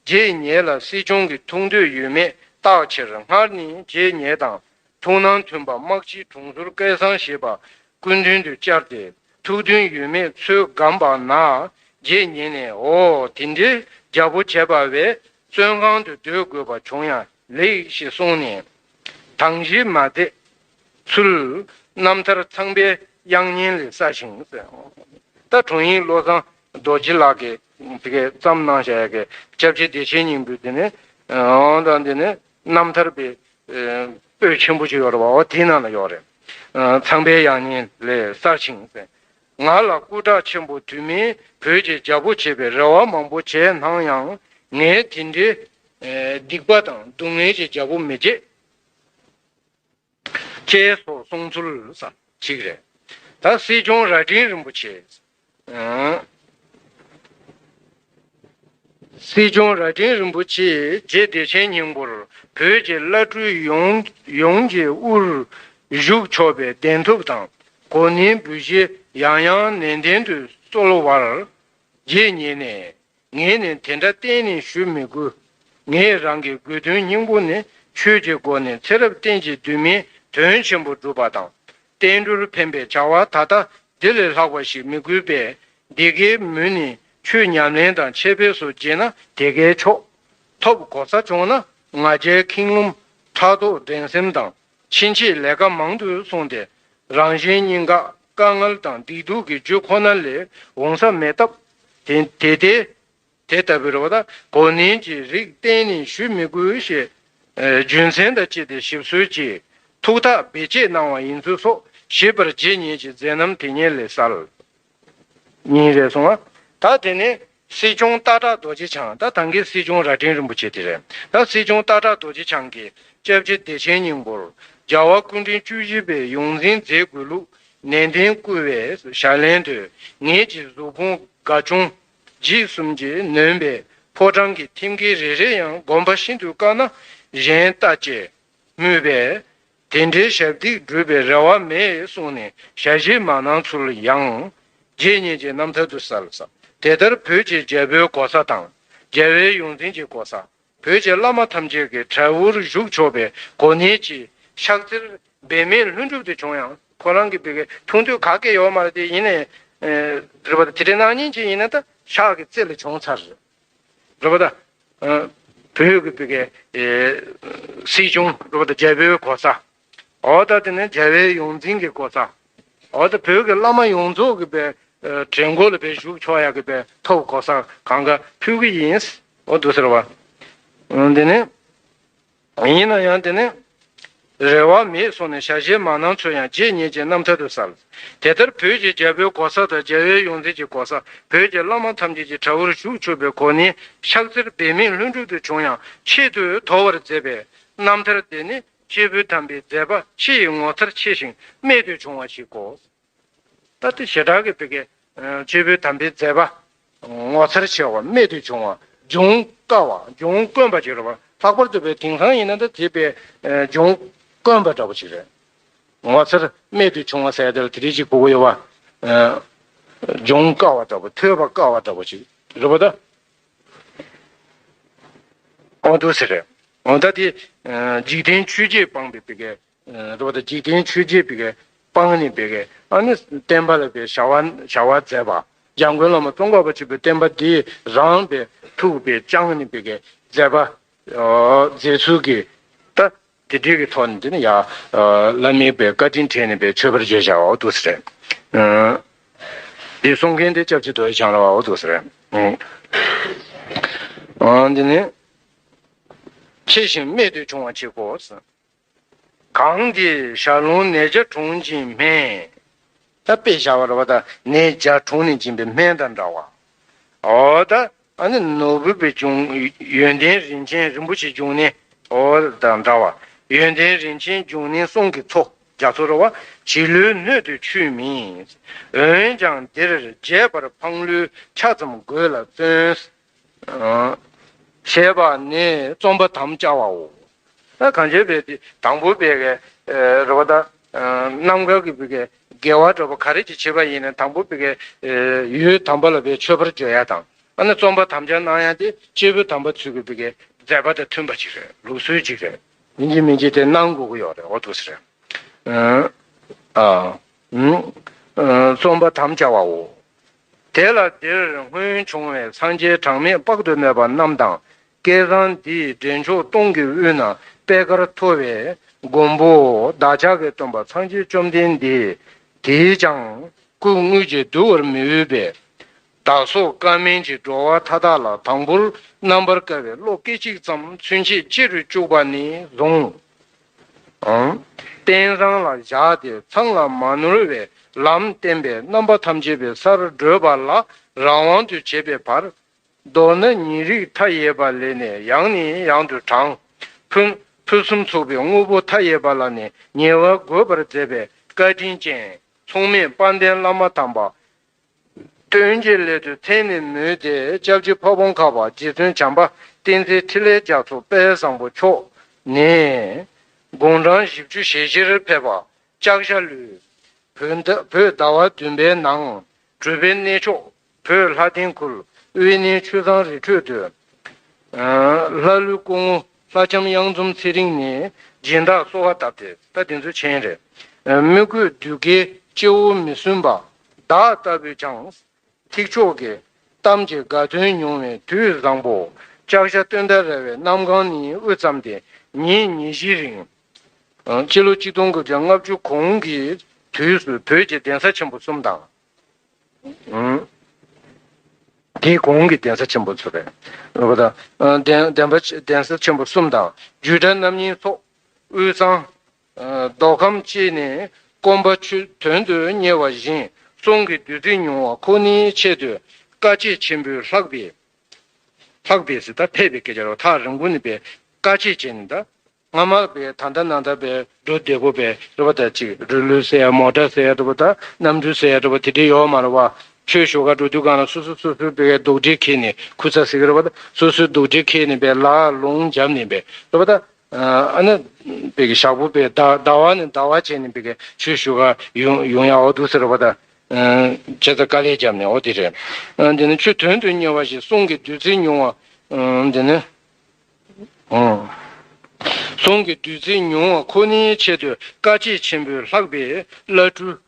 རྗེ་ཉིད་ལ་སྲིད་སྐྱོང་གི་ཐུགས་འདོད་ཡོད་མེད་བརྟག་ཕྱིར་སྔར་ནས་རྗེ་ཉིད་དང་ཐུགས་སྣང་མཐུན་པ་དམག་སྤྱི་དྲུང་ཟུར་སྐལ་བཟང་ཞེས་པ་སྐུ་མདུན་དུ་བཅར་ཏེ་ཐུགས་འདུན་ཡོད་མེད་ཚོད་བགམ་པ་ན། རྗེ་ཉིད་ནས་འོ་དེ་འདྲའི་རྒྱལ་པོ་བྱས་པ་བས་བཙོན་ཁང་དུ་སྡོད་དགོས་པ་བྱུང་ཡང་ལེགས་ཞེས་གསུངས་ནས། དང་ཞིག་མ་མཛད་ཚུལ་རྣམ་ཐར་ཚངས་པའི་དབྱངས་སྙན་ལས་གསལ་ཞིང་། ད་དྲུང་ཡིག་བློ་བཟང་རྡོ་རྗེ་ལགས་ཀྱིས་དེ་གའི་བརྩམས་གནང་བཞག་ཡ་གི་སྐྱབས་རྗེ་བདེ་ཆེན་སྙིང་པོའི་དེ་ནས་ཨང་དང་དེ་ནས་རྣམ་ཐར་པའི་ཨེ་པོད་ཆེན་པོ་ཅིག་ཡོད་རེད་བ། འོ་དེའི་ནང་ལ་ཡོད་རེད། ཨ་ཚངས་པའི་དབྱངས་སྙན་ལས་གསལ་ཞིང་། ང་ལ་སྐུ་དྲག་ཆེན་པོ་དུས་མིན་བོད་ཀྱི་རྒྱལ་པོ་བྱེད་པའི་རེ་བ་མང་པོ་བྱས་སྣང་ཡང་། ངས་དེ་འདྲའི་ཨེ་སྡིག་པ་དང་སྡུག་བསྔལ་གྱི་རྒྱལ་པོ་མི་བྱེད། ཅེས་སོགས་གསུངས་ཚུལ་ས་གཅིག་རེད། ད་སྲིད་སྐྱོང་རྭ་སྒྲེང་རིན་པོ་ཆེ། ཨང་། སྲིད་སྐྱོང་རྭ་སྒྲེང་རིན་པོ་ཆེས་རྗེ་བདེ་ཆེན་སྙིང་པོར་བོད་ཀྱི་བླ་སྤྲུལ་ཡོངས་ཡོངས་ཀྱི་དབུར་བཞུགས་ཆོག་པའི་གདན་ཐོབ་དང་གོ་གནས་འབུལ་བཞེས་ཡང་ཡང་ནན་ཏན་དུ་གསོལ་བར་རྗེ་ཉིད་ནས། ངས་ནི་དེ་འདྲ་གཏན་ནས་ཞུ་མི་དགོས། ངས་རང་གི་དགོས་དོན་སྙིང་པོ་ནི་ཆོས་ཀྱི་སྒོ་ནས་ཚེ་རབས་གཏན་གྱི་འདུན་མའི་དོན་ཆེན་པོ་སྒྲུབ་པ་དང་། བསྟན་འགྲོར་ཕན་པའི་བྱ་བ་ད་ལྟ་འདི་ལས་ལྷག་པ་ཞིག་མི་དགོས་པས། འདི་གའི་མུ་ནས་ཆོས་ཉམས་ལེན་དང་འཆད་སྤེལ་སོགས་བགྱིས་ན་དེ་གའི་ཆོག་ཐོབ་གོ་ས་བྱུང་ན་ང་རྒྱལ་ཁེངས་རློམ་ཕྲག་དོག་འགྲན་སེམས་དང་། ཕྱིན་ཆད་ལས་ཀ་མང་དུ་སོང་སྟེ་རང་གཞན་གཉིས་ཀ་དཀའ་ངལ་དང་སྡིག་སྡུག་གི་རྒྱུ་ཁོ་ན་ལས་འོང་ས་མེད་སྟབས། དེ་དེ་དེ་དེ་ལྟ་བུའི་རེ་བ་དང་གོ་གནས་ཀྱི་རིགས་གཏན་ནས་ཞུ་མི་དགོས་ཞེས་རྒྱུ་མཚན་དང་བཅས་ཏེ་ཞིབ་སྲོལ་གྱིས་ཐུགས་ཐག་བེད་སྤྱད་གནང་བ་ཡིན་ཚུལ་སོགས་ཞིབ་པར་རྗེ་ཉིད་ཀྱི་མཛད་རྣམ་དེ་ཉིད་ལས་གསལ། ཉིན་རེ་སོང་བ། ད་དེ་ནས་སྲིད་སྐྱོང་སྟག་བྲག་རྡོ་རྗེ་འཆང་། ད་ད་གིན་སྲིད་སྐྱོང་རྭ་སྒྲེང་རིན་པོ་ཆེ་དེ་རེད། ད་སྲིད་སྐྱོང་སྟག་བྲག་རྡོ་རྗེ་འཆང་གིས་སྐྱབས་རྗེ་བདེ་ཆེན་སྙིང་པོར་རྒྱལ་བ་སྐུ་ཕྲེང་བཅུ་བཞི་པའི་ཡོངས་འཛིན་མཛད་དགོས་ལུགས་ནན་ཏན་བསྐུལ་བའི་ཞལ་ལན་དུ། ངེད་ཀྱི་གཟུགས་ཕུང་དགའ་ཆུང་འཇིགས་གསུམ་གྱིས་ནོན་པའི་ཕོ་བྲང་གི་ཐེམ་སྐས་རེ་རེ་ཡང་དགོན་པ་ཤིན་ཏུ་དཀར་ན་གཞན་ལྟ་ཅེས་སྨོས་པས། དེ་འདྲའི་ཞབས་འདེགས་སྒྲུབ་པའི་རེ་བ་མེད་གསུངས་ནས་ཞལ་བཞེས་མ་གནང་ཚུལ་ཡང་རྗེ་ཉིད་ཀྱི་རྣམ་ཐར་དུ་གསལ་ས། དེ་ལྟར་བོད་ཀྱི་རྒྱལ་པོའི་གོ་ས་དང་རྒྱལ་བའི་ཡོངས་འཛིན་གྱི་གོ་ས། བོད་ཀྱི་བླ་མ་ཐམས་ཅད་ཀྱི་གྲལ་དབུར་བཞུགས་ཆོག་པའི་གོ་གནས་ཀྱི་ཕྱག་འཚལ་འབད་མེད་ལྷུན་གྲུབ་ཏུ་བྱུང་ཡང་། ཁོ་རང་གི་བོད་ཀྱི་ཐུགས་འདོད་ག་གེ་ཡོད་མ་རེད་དེ། ཡིན་ནའི་རེད་པ། དེ་འདྲའི་གནང་མཁན་ཅིག་ཡིན་ན་ད་ཕྱག་གི་རྩེ་ལ་བྱུང་ཚར་རེད། རེད་པ། ད་བོད་ཀྱི་བོད་ཀྱི་སྲིད་སྐྱོང་རེད་པ། ད་རྒྱལ་པོའི་གོ་ས། འོ་ད་དེ་ནས་རྒྱལ་བའི་ཡོངས་འཛིན་གྱི་གོ་ས། འོ་ད་བོད་ཀྱི་བླ་མ་ཡོངས་རྫོགས་ཀྱི་བའི་གྲལ་མགོ་ལ་བའི་བཞུགས་ཆོག་ཡག་གི་བའི་ཐོབ་གོ་ས་གང་ག་ཕུལ་གི་ཡིན། འོ་འདུག་ཟེར་བ། འདི་ནི་ཡིན་ན་ཡང་དེ་ནི་རེ་བ་མེད་སོང་ནས་ཞལ་བཞེས་མ་གནང་ཚུལ་ཡང་རྗེ་ཉིད་ཀྱི་རྣམ་ཐར་དུ་གསལ། དེ་ལྟར་བོད་ཀྱི་རྒྱལ་པོའི་གོ་ས་དང་རྒྱལ་བའི་ཡོངས་འཛིན་གྱི་གོ་ས། བོད་ཀྱི་བླ་མ་ཐམས་ཅད་ཀྱི་གྲལ་དབུར་བཞུགས་ཆོག་པའི་གོ་གནས་ཕྱག་འཚལ་འབད་མེད་ལྷུན་གྲུབ་ཏུ་བྱུང་ཡང་ཆེད་དུ་དོར་བར་མཛད་པའི་རྣམ་ཐར་དེ་ནི་སྐྱེས་བུ་དམ་པའི་མཛད་པ་ཕྱི་ཡི་ངོ་མཚར་ཆེ་ཞིང་རྨད་དུ་བྱུང་བ་ཞིག་གོ། ད་ལྟ་ཞེ་དྲག་གི་བོད་ཀྱི་ཨ་སྐྱེས་བུ་དམ་པའི་མཛད་པ་ངོ་མཚར་ཆེ་བ་རྨད་དུ་བྱུང་བ་འབྱུང་དཀའ་བ་འབྱུང་དཀོན་པ་ཅིག་རེད་བ། ལྷག་པར་དུ་བོད་དེང་སང་ཡིན་ན་ད་དེ་བོད་ཨ་འབྱུང་དཀོན་པ་འདྲ་པོ་ཅིག་རེད། ངོ་མཚར་རྨད་དུ་བྱུང་བ་ཟེར་ཡ་དེ་ལ་དེ་རིགས་ཅིག་གོ་གི་ཡོད་བ། ཨ་འབྱུང་དཀའ་བ་འདྲ་པོ་ཐོས་པ་དཀའ་བ་འདྲ་པོ་ཅིག་རེད་བ་ད། འོ་འདུག་ཟེར་རེད། འོ་ད་དེ་ཨ་འཇིག་རྟེན་ཆོས་བརྒྱད་སྤངས་པའི་བོད་ཀྱི་རེད་བ། ད་འཇིག་རྟེན་ཆོས་བརྒྱད་པའི་གི་སྤངས་ནས་པའི་གི་ཨ་ནི་བསྟན་པ་ལ་པའི་བྱ་བ་བྱ་བ་མཛད་པ། འཇམ་མགོན་བླ་མ་ཙོང་ཁ་པ་ཆེན་པོའི་བསྟན་པ་འདི་རང་པའི་ཐུགས་པའི་བཅངས་ནས་པའི་གི་མཛད་པ་མཛད་ཚུལ་གྱི་ད་ དེ་འདྲའི་གི་ཐོག་ནས་དེ་ནི་ཡ། ཨ། བླ་མའི་པའི་བཀའ་དྲིན་དྲན་ནས་པའི་མཆོད་པར་བརྗོད་བྱ་བའོ་འདུག་ཟེར། ཨ། དེ་གསུང་མཁན་དེ་སྐྱབས་རྗེ་རྡོ་རྗེ་འཆང་ལ་བའོ་འདུག་ཟེར། ཨ། ཨ། འདི་ནི་ཆེ་ཞིང་རྨད་དུ་བྱུང་བ་ཅིག་གོ། གང་གི་ཞལ་ལུང་ནས་བརྒྱ་དྲུང་གི་སྨན། ད་དཔེ་བཞག་པ་རེད་བ། ད་ནས་བརྒྱ་དྲུང་ནས་སྦྱིན་པའི་སྨན་དང་འདྲ་བ། འོ་ད་ཨ་ནི་ནོར་བུ་པའི་འབྱུང་ཡོན་ཏན་རིན་ཆེན་རིན་པོ་ཆེ་འབྱུང་གནས། འོ་དང་འདྲ་བ། ཡོན་ཏན་རིན་ཆེན་འབྱུང་གནས་གསུང་གི་མཚོ། རྒྱ་མཚོ་རེད་བ། བྱིས་བློའི་སྣོད་དུ་ཆུད་མིན། འོན་ཀྱང་འདིར་རྒྱས་པར་འཕང་ལུས་ཆ་ཙམ་དགོས་ལ་བརྩོན། ཞེས་པ་ནི་རྩོམ་པ་དམ་བཅའ་བའོ། ད་གང་བྱས་པའི་དེ་དང་པོ་པའི་གི་རེད་བ། ད་རྣམ་དཀར་གྱི་པའི་གི་དགེ་བ་འདྲ་པོ་ག་རེ་ཅིག་བྱེད་པ་ཡིན་ན་དང་པོ་པའི་གི་ཡུལ་དམ་པ་ལ་པའི་མཆོད་པར་བརྗོད་ཡ་དང་། ཨ་ནི་རྩོམ་པ་དམ་བཅའ་གནང་ཡ་དེ་སྐྱེས་བུ་དམ་པ་ཚོའི་གི་པའི་གི་མཛད་པ་དང་མཐུན་པ་ཅིག་རེད། ལུགས་སྲོལ་ཅིག་རེད། ཡིན་གཅིག་མིན་གཅིག་དེ་གནང་དགོས་ཀྱི་ཡོད་རེད། འོ་འདུག་ཟེར། ཨ། ཨ། རྩོམ་པ་དམ་བཅའ་བའོ། དེ་ལ་འདིར་སྔོན་བྱུང་བའི་སངས་རྒྱས་གྲངས་མེད་དཔག་ཏུ་མེད་པ་རྣམས་དང་། བསྐལ་བཟང་འདིའི་འདྲེན་མཆོག་སྟོང་གི་དབུས་ན་པད་དཀར་མཐོ་བའི་མགོན་པོ་བདག་ཅག་གི་སྟོན་པ་སངས་རྒྱས་བཅོམ་ལྡན་འདས། དེས་ཀྱང་སྐུ་དངོས་ཀྱིས་བསྡུ་བར་མི་འོས་པས། བདག་སོགས་ཀ་མན་གྱི་འགྲོ་བ་མཐའ་དག་ལ་དང་པོར་རྣམ་པར་དཀར་བའི་བློ་སྐད་ཅིག་ཙམ་ཚུན་ཆད་ཅི་རུ་བཅུག་པ་ནས་བཟུང་། ཨང་། རྟེན་བཟང་ལ་བཞག་སྟེ་ཚང་ལ་མ་ནོར་བའི་ལམ་བསྟན་པས་རྣམ་པ་ཐམས་ཅད་པའི་སར་བགྲོད་པ་ལ་རང་དབང་དུ་བྱེད་པའི་བར། མདོར་ན་ཉེ་རིགས་མཐའ་ཡས་པ་ལས་ནས་ཡང་ནས་ཡང་དུ་དྲངས། ཕུན་ཕུན་སུམ་ཚོགས་པའི་དངོས་པོ་མཐའ་ཡས་པ་ལ་ནི་ཉེ་བར་བགོད་པར་མཛད་པའི་བཀའ་དྲིན་ཅན་མཚུངས་མེད་དཔལ་ལྡན་བླ་མ་དམ་པ། སྟོན་གྱི་སླད་དུ་མཚན་ནས་མོས་ཏེ་སྐྱབས་རྗེ་ཕ་བོང་ཁ་པ་རྗེ་བཙུན་བྱམས་པ་བསྟན་འཛིན་འཕྲིན་ལས་རྒྱ་མཚོ་དཔལ་བཟང་པོ་མཆོག་ནས་དགུང་གྲངས་བཞི་བཅུ་ཞེ་བཞིར་ཕེབས་པ་ལྕགས་བྱ་ལུས། བོད་ཟླ་བ་བདུན་པའི་ནང་གྲུབ་པའི་གནས་མཆོག་བོད་ལྷ་ལྡན་ཁུལ་དབེན་གནས་ཆོས་བཟང་རི་ཁྲོད་དུ། ལྷ་ཀླུ་སྐུ་ངོ་ལྷ་ལྕམ་གཡང་འཛོམས་ཚེ་རིང་ནས་སྦྱིན་བདག་གསོལ་བ་བཏབ་སྟེ། ད་དེ་ཚོ་མཆན་རེད། མི་རྒོད་སྡུག་གིས་སྐྱེ་བོ་མི་སྲུན་པ་བདག་ལྟ་བུས་ཀྱང་། ཐེག་མཆོག་གི་གཏམ་གྱི་དགའ་སྟོན་མྱོང་བའི་དུས་བཟང་པོ། ལྕགས་བྱ་སྟོན་ཟླ་ར་བའི་གནམ་གང་ནས་དབུ་བརྩམས་ཏེ་ཉིན་ཉི་ཤུའི་རིང་། སྤྱི་ལོ་གཅིག་སྟོང་དགུ་བརྒྱ་ལྔ་བཅུ་གོང་གི་དུས་སུ་བོད་ཀྱི་གདན་ས་ཆེན་པོ་གསུམ་དང་། དེའི་གོང་གི་གདན་ས་ཆེན་པོ་ཚོ་རེད། རེད་པ་དང་། གདན་གདན་པ་གདན་ས་ཆེན་པོ་གསུམ་དང་རྒྱུད་གྲྭ་རྣམ་གཉིས་སོགས་དབུས་གཙང་། མདོ་ཁམས་བཅས་ནས་སྐོམ་པ་ཆུ་དོན་དུ་གཉེར་བ་བཞིན་གསུང་གི་བདུད་རྩི་མྱོང་བ་ཁོ་ནའི་ཆེད་དུ་དཀའ་སྤྱད་ཆེན་པོས་ལྷག་པའི། ལྷག་པའི་ཟེར་ད་ཕེབས་པའི་སྐད་ཆ་རེད། ཐག་རིང་པོ་ནས་པའི་དཀའ་སྤྱད་བྱས་ནས་ད། སྔ་མ་པའི་ད་ལྟ་ན་ད་པའི་འགྲོ་བདེ་པོ་པའི་རེད་པ། ད་ཅིག་རི་ལུ་ཟེར་ཡ་མོ་ཊ་ཟེར་ཡ་རེད་པ། ད་གནམ་གྲུ་ཟེར་ཡ་རེད་པ། དེ་འདྲ་ཡོད་མ་རེད་པ། ཆོས་ཞུ་ག་འགྲོ་དུས་སྒང་ལ་སོ་སོ་སོ་སོའི་པའི་རྡོག་ཁྲེས་འཁྱེར་ནས་ཁུ་ཚ་ཟེར་གི་རེད་པ། ད་སོ་སོའི་རྡོག་ཁྲེས་འཁྱེར་ནས་པའི་ལ་ལུང་འཇམ་ནས་པའི་རེད་པ། ད། ཨ་ནི། བི་གི་ཞག་པོ་བི་ཟླ་ཟླ་བ་ནས་ཟླ་བ་བྱས་ནས་བི་གི་ཆོས་ཞུ་ག་ཡོང་ཡོང་ཡག་འོ་འདུག་ཟེར་བ་དང་། བྱས་ཙང་དཀའ་ལས་བརྒྱབ་ནས་འོ་དེ་རེད། འདི་ནི་ཆུ་དོན་དུ་གཉེར་བ་ཞིག་གསུང་གི་བདུད་རྩི་མྱོང་བ། འདི་ནི། གསུང་གི་བདུད་རྩི་མྱོང་བ་ཁོ་ནའི་ཆེད་དུ་དཀའ་སྤྱད་ཆེན་པོས་ལྷག་པའི་བླ་སྤྲུལ།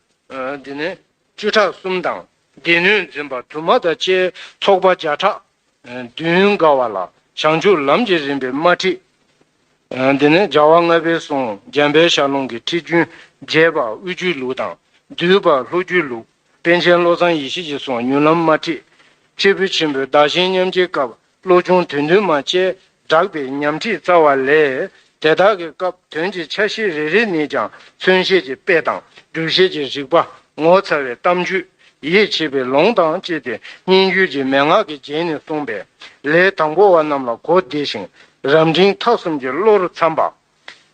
འདི་ནི་བཅུ་ཕྲག་གསུམ་དང་སྡེ་སྣོད་འཛིན་པ་དུ་མ་དང་བཅས་ཚོགས་པ་བརྒྱ་ཕྲག་བདུན་དགའ་བ་ལ་བྱང་ཆུབ་ལམ་གྱི་རིམ་པའི་དམར་ཁྲིད། འདི་ནི་རྒྱལ་བ་ལྔ་པའི་གསུང་འཇམ་དཔལ་ཞལ་ལུང་གི་ཁྲིད་རྒྱུན་རྒྱས་པ་དབུས་རྒྱུད་ལུགས་དང་བསྡུས་པ་ལྷོ་རྒྱུད་ལུགས། པཎ་ཆེན་བློ་བཟང་ཡེ་ཤེས་ཀྱི་གསུང་མྱུར་ལམ་དམར་ཁྲིད། སྐྱེས་བུ་ཆེན་པོའི་བདག་གཞན་མཉམ་བརྗེའི་སྐབས། བློ་སྦྱོང་དོན་བསྡུས་མ་བཅས་བསྒྲགས་པའི་ཉམས་ཁྲིད་རྩ་བ་ལས། དེ་དག་གི་སྐབས་དོན་གྱི་ཆ་ཤས་རེ་རེ་ནས་ཀྱང་མཚོན་བཤད་ཀྱི་དཔེ་དང་སྒྲུབ་བྱེད་ཀྱི་རིགས་པ། ངོ་མཚར་བའི་གཏམ་རྒྱུད། ཡིད་ཆེས་པའི་ལུང་དང་བཅས་ཏེ་སྙན་བརྒྱུད་ཀྱི་མན་ངག་གི་རྒྱན་ནས་གསུངས་པས་ལས་དང་པོ་བ་རྣམས་ལ་གོ་བདེ་ཞིང་རབ་འབྲིང་ཐ་གསུམ་གྱི་བློར་འཚམ་པ།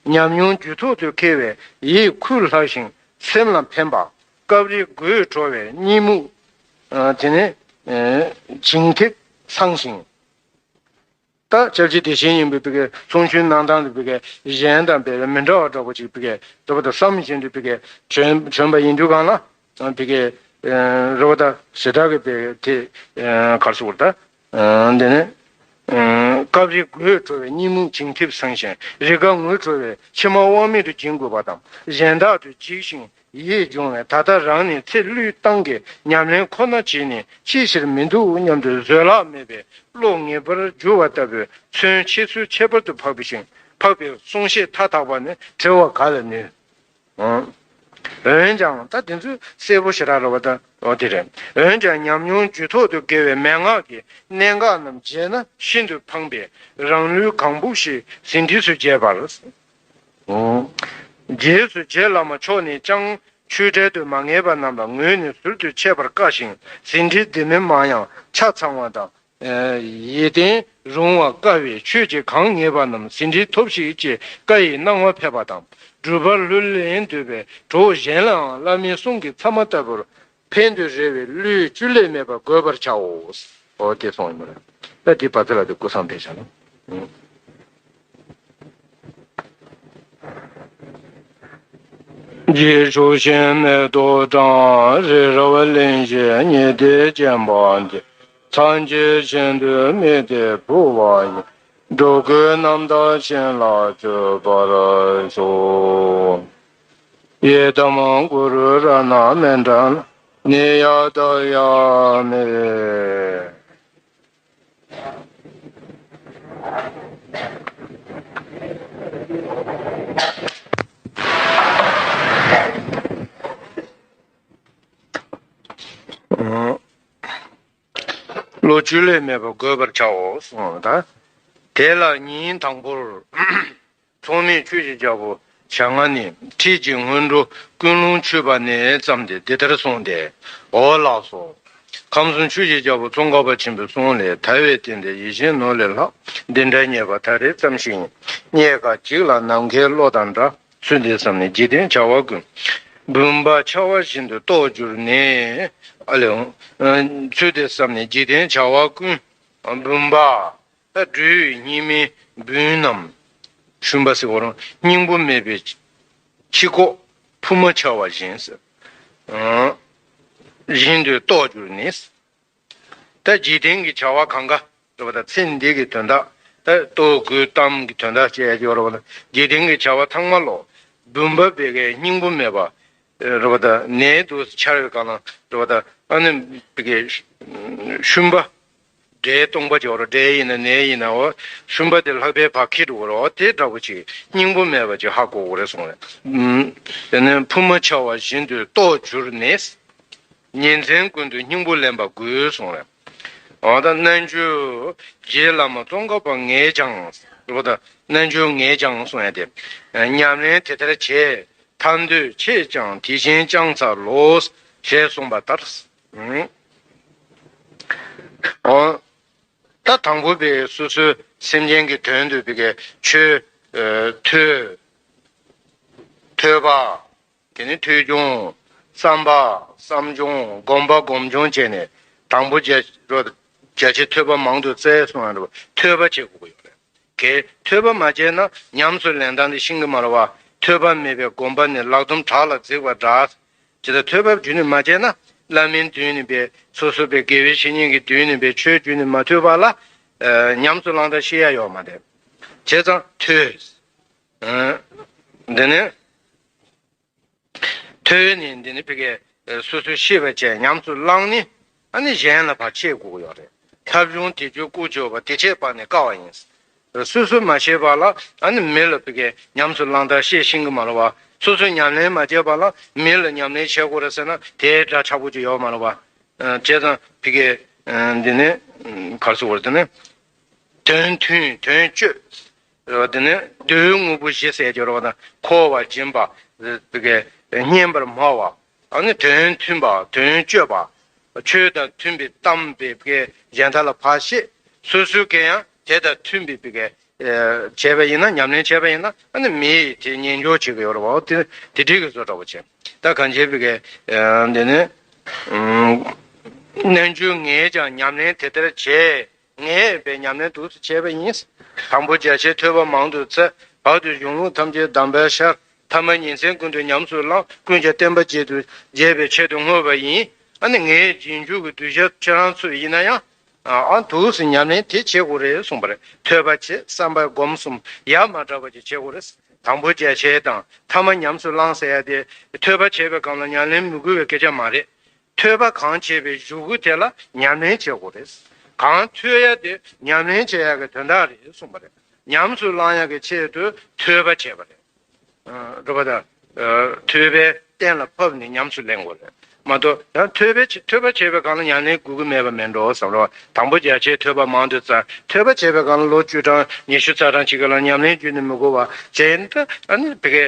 ཉམས་མྱོང་རྒྱུད་ཐོག་ཏུ་འཁེལ་བས་ཡིད་ཁུག་ལྷག་ཞིང་སེམས་ལ་ཕན་པ། སྐབས་རེ་དགོད་བྲོ་བའི་གཉིད་རྨུགས། དེ་ནས་བྱིང་ཐེབས་སངས་ཤིང་། ད་སྐྱབས་རྗེ་བདེ་ཆེན་སྙིང་པོའི་བི་གའི་གསུང་ཆོས་གནང་སྟངས་དེ་བི་གའི་གཞན་དང་བི་གའི་མི་འདྲ་བ་འདྲ་པོ་ཅིག་བི་གའི་འདྲ་པོ་དང་བསམ་བཞིན་དུ་བི་གའི་བྱོན་བྱོན་པ་ཡིན་དུས་གང་ལ་བི་གའི་རེ་བ་དང་ཞེ་དྲག་གི་བི་གའི་དེ་གར་སོང་བར་ད་འདི་ནི་སྐབས་རེ་དགོད་བྲོ་བའི་གཉིད་རྨུགས་བྱིང་ཐེབས་སངས་ཤིང་རེ་དགའ་ངུ་བྲོ་བའི་མཆི་མ་དབང་མེད་དུ་འབྱིན་དགོས་པ་དང་གཞན་དག་ཏུ་འཇིགས་ཤིང་། ཡིད་འབྱུང་བས་ད་ལྟ་རང་ནི་ཚེ་བློས་བཏང་གི་ཉམས་ལེན་ཁོ་ན་བྱས་ནས་ཅིའི་ཕྱིར་མི་འདུག་སྙམ་དུ་བཟོད་གླགས་མེད་པའི་བློ་ངེས་པར་འགྱུར་བ་ལྟ་བུའི་མཚོན་འཆད་ཚུལ་ཁྱད་པར་དུ་འཕགས་པའི་ཞིང་ འཕགས་པའི་གསུང་བཤད་མཐའ་དག་པ་ནི་བྲི་བ་ག་ལ་ནུས། འོན་ཀྱང་ད་དེ་ཚོ་གསལ་པོ་ཞེ་དྲག་རེད་བ། ད་འོ་དེ་རེད། འོན་ཀྱང་ཉམས་མྱོང་རྒྱུད་ཐོག་ཏུ་དགེ་བའི་མན་ངག་གི་གནད་འགག་རྣམས་རྗེས་ན་ཤིན་ཏུ་ཕངས་པས་རང་ལུས་གང་ཕུག་ཞིག་ཟིན་བྲིས་སུ་བྱས་པར། རྗེས་སུ་རྗེ་བླ་མ་མཆོག་ནས་ཀྱང་ཆོས་འབྲེལ་དུ་མ་ངེས་པ་རྣམས་ལ་ངོས་ནས་ཟུར་དུ་འཆད་པར་དཀའ་ཞིང་ཟིན་བྲིས་འདི་མིན་མང་ཡང་ཆ་ཚང་བ་དང་། ཡིད་བརྟན་རུང་བ་དཀའ་བས་ཆོས་ཀྱི་གང་ངེས་པ་རྣམས་ཟིན་བྲིས་ཐོབ་ཤིག་ཅེས་བཀའ་ཡི་གནང་བ་ཕེབས་པ་དང་། སྒྲུབ་པར་ལྷུར་ལེན་འདོད་པའི་གྲོགས་གཞན་ལའང་བླ་མའི་གསུང་གི་ཚད་མ་ལྟ་བུར་ཕན་དུ་རེ་བའི་བློས་བཅོས་བསླད་མེད་པར་འགོད་པར་བྱའོ། འོ་དེ་གསུངས་ཡོད་མ་རེད། ད་དེ་བར་ཚེ་ལ་དེ་སྐུ་བསམ་འཕེལ་བྱ་ན། རྗེས་ཆོག་ཤེས་མེད་དུ་དྲང་རི་རབ་གླིང་བཞི་ཉི་ཟླས་བརྒྱན་པ་འདི། ཚངས་རྒྱས་ཤིན་ཏུ་མི་བདེ་ཕུལ་བ་ཡིས། འགྲོ་ཀུན་རྣམ་དག་ཞིང་ལ་སྤྱོད་པར་ཤོག། ཡི་དམ་གུ་རུ་རཏྣ་མཎྜལ་ནི་ཡ་ཏ་ཡ་མི། བློ་བཅོས་བསླད་མེད་པར་འགོད་པར་བྱའོ་གསུངས་པ་དང་། དེ་ལ་ཉིན་དང་པོར། མཚུངས་མེད་ཆོས་ཀྱི་རྒྱལ་པོ་ཞལ་སྔ་ནས་ཁྲིད་ཀྱི་སྔོན་འགྲོ་ཀུན་སློང་ཆོད་པ་ནས་བརྩམས་ཏེ་འདི་ལྟར་གསུངས་ཏེ། འོ་ལགས་སོ། ཁམས་གསུམ་ཆོས་ཀྱི་རྒྱལ་པོ་ཙོང་ཁ་པ་ཆེན་པོའི་གསུང་ལས་ཐར་བའི་རྟེན་འབྲེལ་ཡིད་བཞིན་ནོར་ལས་ལྷག་འདི་འདྲ་རྙེད་པ་ད་རེས་ཙམ་ཞིག་ཡིན། རྙེད་དཀའ་འཇིག་ལ་ནམ་མཁའི་གློག་དང་འདྲ། ཚུལ་འདི་བསམས་ནས་འཇིག་རྟེན་བྱ་བ་ཀུན། འབུམ་པ་འཆར་བ་བཞིན་དུ་རྟོགས་གྱུར་ནས། ཨ་ལེ། ཚུལ་འདི་བསམས་ནས་འཇིག་རྟེན་བྱ་བ་ཀུན། འབུམ་པ། ད་སྦྲུལ་སྙེ་མའི་སྦུན་ནམ། ཤུན་པ་ཟེར་བ་རང་སྙིང་པོ་མེད་པའི་ཁྱི་ཁོག་ཕུབ་མ་འཆར་བ་བཞིན་ཟེར། བཞིན་དུ་རྟོགས་གྱུར་ནས། ད་འཇིག་རྟེན་གྱི་བྱ་བ་གང་ག་རེད་པ། ད་ཚེ་འདི་གི་དོན་དག་ད་ལྟོ་གོས་གཏམ་གྱི་དོན་དག་བཅས་ཡོད་རེད་པ། ད་འཇིག་རྟེན་གྱི་བྱ་བ་ཚང་མ་ལོ། འབུམ་པ་བེ་གའི་སྙིང་པོ་མེད་པ། རེད་པ། ད་ནས་དུ་འཆར་བའི་སྒང་ལ་རེད་པ། ད་ཨ་ནི་བེ་གའི་ཤུན་པ། འབྲས་སྟོང་པ་ཅིག་ཡོད་རེད། འབྲས་ཡིན་ན་ནས་ཡིན་ན་འོ། ཤུན་པ་དེ་ལྷགས་པའི་བག་ཁྱི་འགྲོ་གི་རེད། འོ་དེ་འདྲ་བོ་ཅིག་སྙིང་པོ་མེད་པ་ཅིག་ཧ་གོ་གི་རེད་གསུངས་རེད། ཨུམ། དེ་ནས་ཕུབ་མ་འཆར་བ་བཞིན་དུ་རྟོགས་གྱུར་ནས། ཉིན་མཚན་ཀུན་ཏུ་སྙིང་པོ་ལེན་པ་དགོས་གསུངས་རེད། འོ་ད་རྣལ་འབྱོར་རྗེ་བླ་མ་ཙོང་ཁ་པ་ངས་ཀྱང་། འོ་ད་རྣལ་འབྱོར་ངས་ཀྱང་གསུངས་ཡ་དེ། ཉམས་ལེན་དེ་ལྟར་བྱས། ཐར་འདོད་ཆེས་ཀྱང་དེ་བཞིན་བསྐྱང་འཚལ་ལོ། ཞེས་གསུངས་པ་ལྟར། ཨང་། འོ། ད་དང་པོ་བེ་སོ་སོའི་སེམས་ཅན་གྱི་དོན་དུ་བེ་གའི་ཆོས། ཨ། ཐོས། ཐོས་པ། དེ་ནས་ཐོས་བྱུང་། བསམ་པ། བསམ་བྱུང་། སྒོམ་པ་སྒོམ་བྱུང་བྱས་ནས་དང་པོ་རྒྱ་རོ་རྒྱ་ཆེ་ཐོས་པ་མང་དུ་བཙལ་གསུངས་ཡ་འདྲ་བ་ཐོས་པ་བྱེད་དགོས་ཀྱི་ཡོད་རེད། གལ་ཐོས་པ་མ་བྱས་ན་ཉམས་སུ་ལེན་སྟངས་དེ་ཤེས་ཀྱི་མ་རེད་བ། ཐོས་པ་མེད་པའི་སྒོམ་པ་ནི་ལག་རྡུམ་བྲག་ལ་འཛེགས་པ་འདྲ། ཇི་ལྟར་ཐོས་པ་རྒྱུད་ནས་མ་བྱས་ན་བླ་མའི་མདུན་ནས་པའི་སོ་སོ་པའི་དགེ་བའི་བཤེས་གཉེན་གྱི་མདུན་ནས་པའི་ཆོས་རྒྱུད་ནས་མ་ཐོས་པ་ལ། ཨ། ཉམས་སུ་བླང་སྟངས་ཤེས་ཡ་ཡོད་མ་རེད། བྱས་ཙང་ཐོས། ཨ། འདི་ནི། ཐོས་ནས་འདི་ནི་བེ་གའི་སོ་སོས་ཤེས་པ་བྱས་ཉམས་སུ་བླངས་ནས་ཨ་ནི་གཞན་ལ་ཕར་འཆད་དགོས་ཀྱི་ཡོད་རེད། ཐབས་བྱུང་དེ་ཚོའི་སྐུ་བརྗོད་པ་དེ་འཆད་པ་ནི་དཀའ་བ་ཡིན། སོ་སོས་མ་ཤེས་པ་ལ་ཨ་ནི་མི་ལ་བེ་གའི་ཉམས་སུ་བླང་སྟངས་བཤད་ཤེས་ཀྱི་མ་རེད་བ། སོ་སོས་ཉམས་ལེན་མ་བྱས་པ་ལ་མི་ལ་ཉམས་ལེན་བྱེད་དགོས་རེད་ཟེར་ན་དེའི་འདྲ་ཆགས་པོ་ཅིག་ཡོད་མ་རེད་བ། ཨ། བྱས་ཙང་བེ་གའི། ཨ། འདི་ནི། ཨ། ག་རེ་ཟེར་དགོས་རེད་དེ་ནི། དོན་མཐུན་དོན་སྤྱོད། དེ་ནས་བསྡུ་བའི་དངོས་པོ་བཞི་ཟེར་གྱི་རེད་བ་དང་། མཁོ་བ་སྦྱིན་པ། བསྙེན་པར་སྨྲ་བ། ཨ་ནི་དོན་མཐུན་པ་དོན་སྤྱོད་པ། ཆོས་དང་མཐུན་པའི་གཏམ་སྦེ་གཞན་དག་ལ་ཕར་བཤད། སོ་སོའི་གི་ཡང་དེ་དང་མཐུན་པའི་བྱས་པ་ཡིན་ན། ཉམས་ལེན་བྱས་པ་ཡིན་ན་ཨ་ནི་མི་ཡིས་དེ་ཉན་འཇོག་བྱེད་ཀྱི་ཡོད་རེད་བ། དེ་དེ་འགྲིག་གི་བཟོ་འདྲ་བོ་བྱས། ད་གང་བྱས་བེ་གའི། འདི་ནི། རྣལ་འབྱོར་ངས་ཀྱང་ཉམས་ལེན་དེ་ལྟར་བྱས། ངས་བེ་ཉམས་ལེན་འདུག་སེ་བྱས་པ་ཡིན། དང་པོ་རྒྱ་ཆེའི་ཐོས་པ་མང་དུ་བཙལ། བར་དུ་གཞུང་ལུགས་ཐམས་ཅད་གདམས་པར་ཤར། ཐ་མ་ཉིན་མཚན་ཀུན་ཏུ་ཉམས་སུ་བླངས། ཀུན་ཀྱང་བསྟན་པ་རྒྱས་དུ་རྒྱས་པའི་ཆེད་དུ་བསྔོས་པ་ཡིན། ཨ་ནི་ངའི་རྗེས་འཇུག་གི་གདུལ་བྱ་ཁྱེད་རང་ཚོ་ཡིན་ན་ཡང་། ཨ། འདུག་སེ་ཉམས་ལེན་དེ་བྱེད་དགོས་རེད་གསུངས་པ་རེད། ཐོས་པ་བྱེད། བསམ་པ་སྒོམ་གསུམ་ཡ་མ་བྲལ་བ་ཅིག་བྱེད་དགོས་རེད། དང་པོ་རྒྱ་ཆེ་དང་ཐ་མ་ཉམས་སུ་བླངས་ཟེར་ཡ་དེ། ཐོས་པ་བྱེད་པའི་སྒང་ལ་ཉམས་ལེན་མི་དགོས་པའི་སྐད་ཆ་མ་རེད། ཐོས་པ་གང་བྱེད་པའི་གཞུག་གུ་དེ་ལ་ཉམས་ལེན་བྱེད་དགོས་རེད། གང་ཐོས་ཡ་དེ་ཉམས་ལེན་བྱེད་ཡ་གི་དོན་དག་རེད་གསུངས་པ་རེད། ཉམས་སུ་བླང་ཡག་གི་ཆེད་དུ་ཐོས་པ་བྱས་པ་རེད། རོ་པ་དང་། ཐོས་པས་གཏན་ལ་ཕབ་ནས་ཉམས་སུ་ལེན་དགོས་རེད། མ་གཏོགས་ཡང་ཐོས་པས་ཐོས་པ་བྱས་པའི་སྒང་ལ་ཉམས་ལེན་དགོས་ཀྱི་མེད་པ་མིན་འགྲོ་བསམ་རོ། དང་པོ་རྒྱ་ཆེའི་ཐོས་པ་མང་དུ་བཙལ། ཐོས་པ་བྱས་པའི་སྒང་ལ་ལོ་བཅུ་གྲངས་ཉི་ཤུ་རྩ་གྲངས་ཅིག་གི་ལ་ཉམས་ལེན་བརྒྱུད་ནས་མི་དགོས་པ་བྱས་ཡིན་ད། ཨ་ནི་བི་གའི་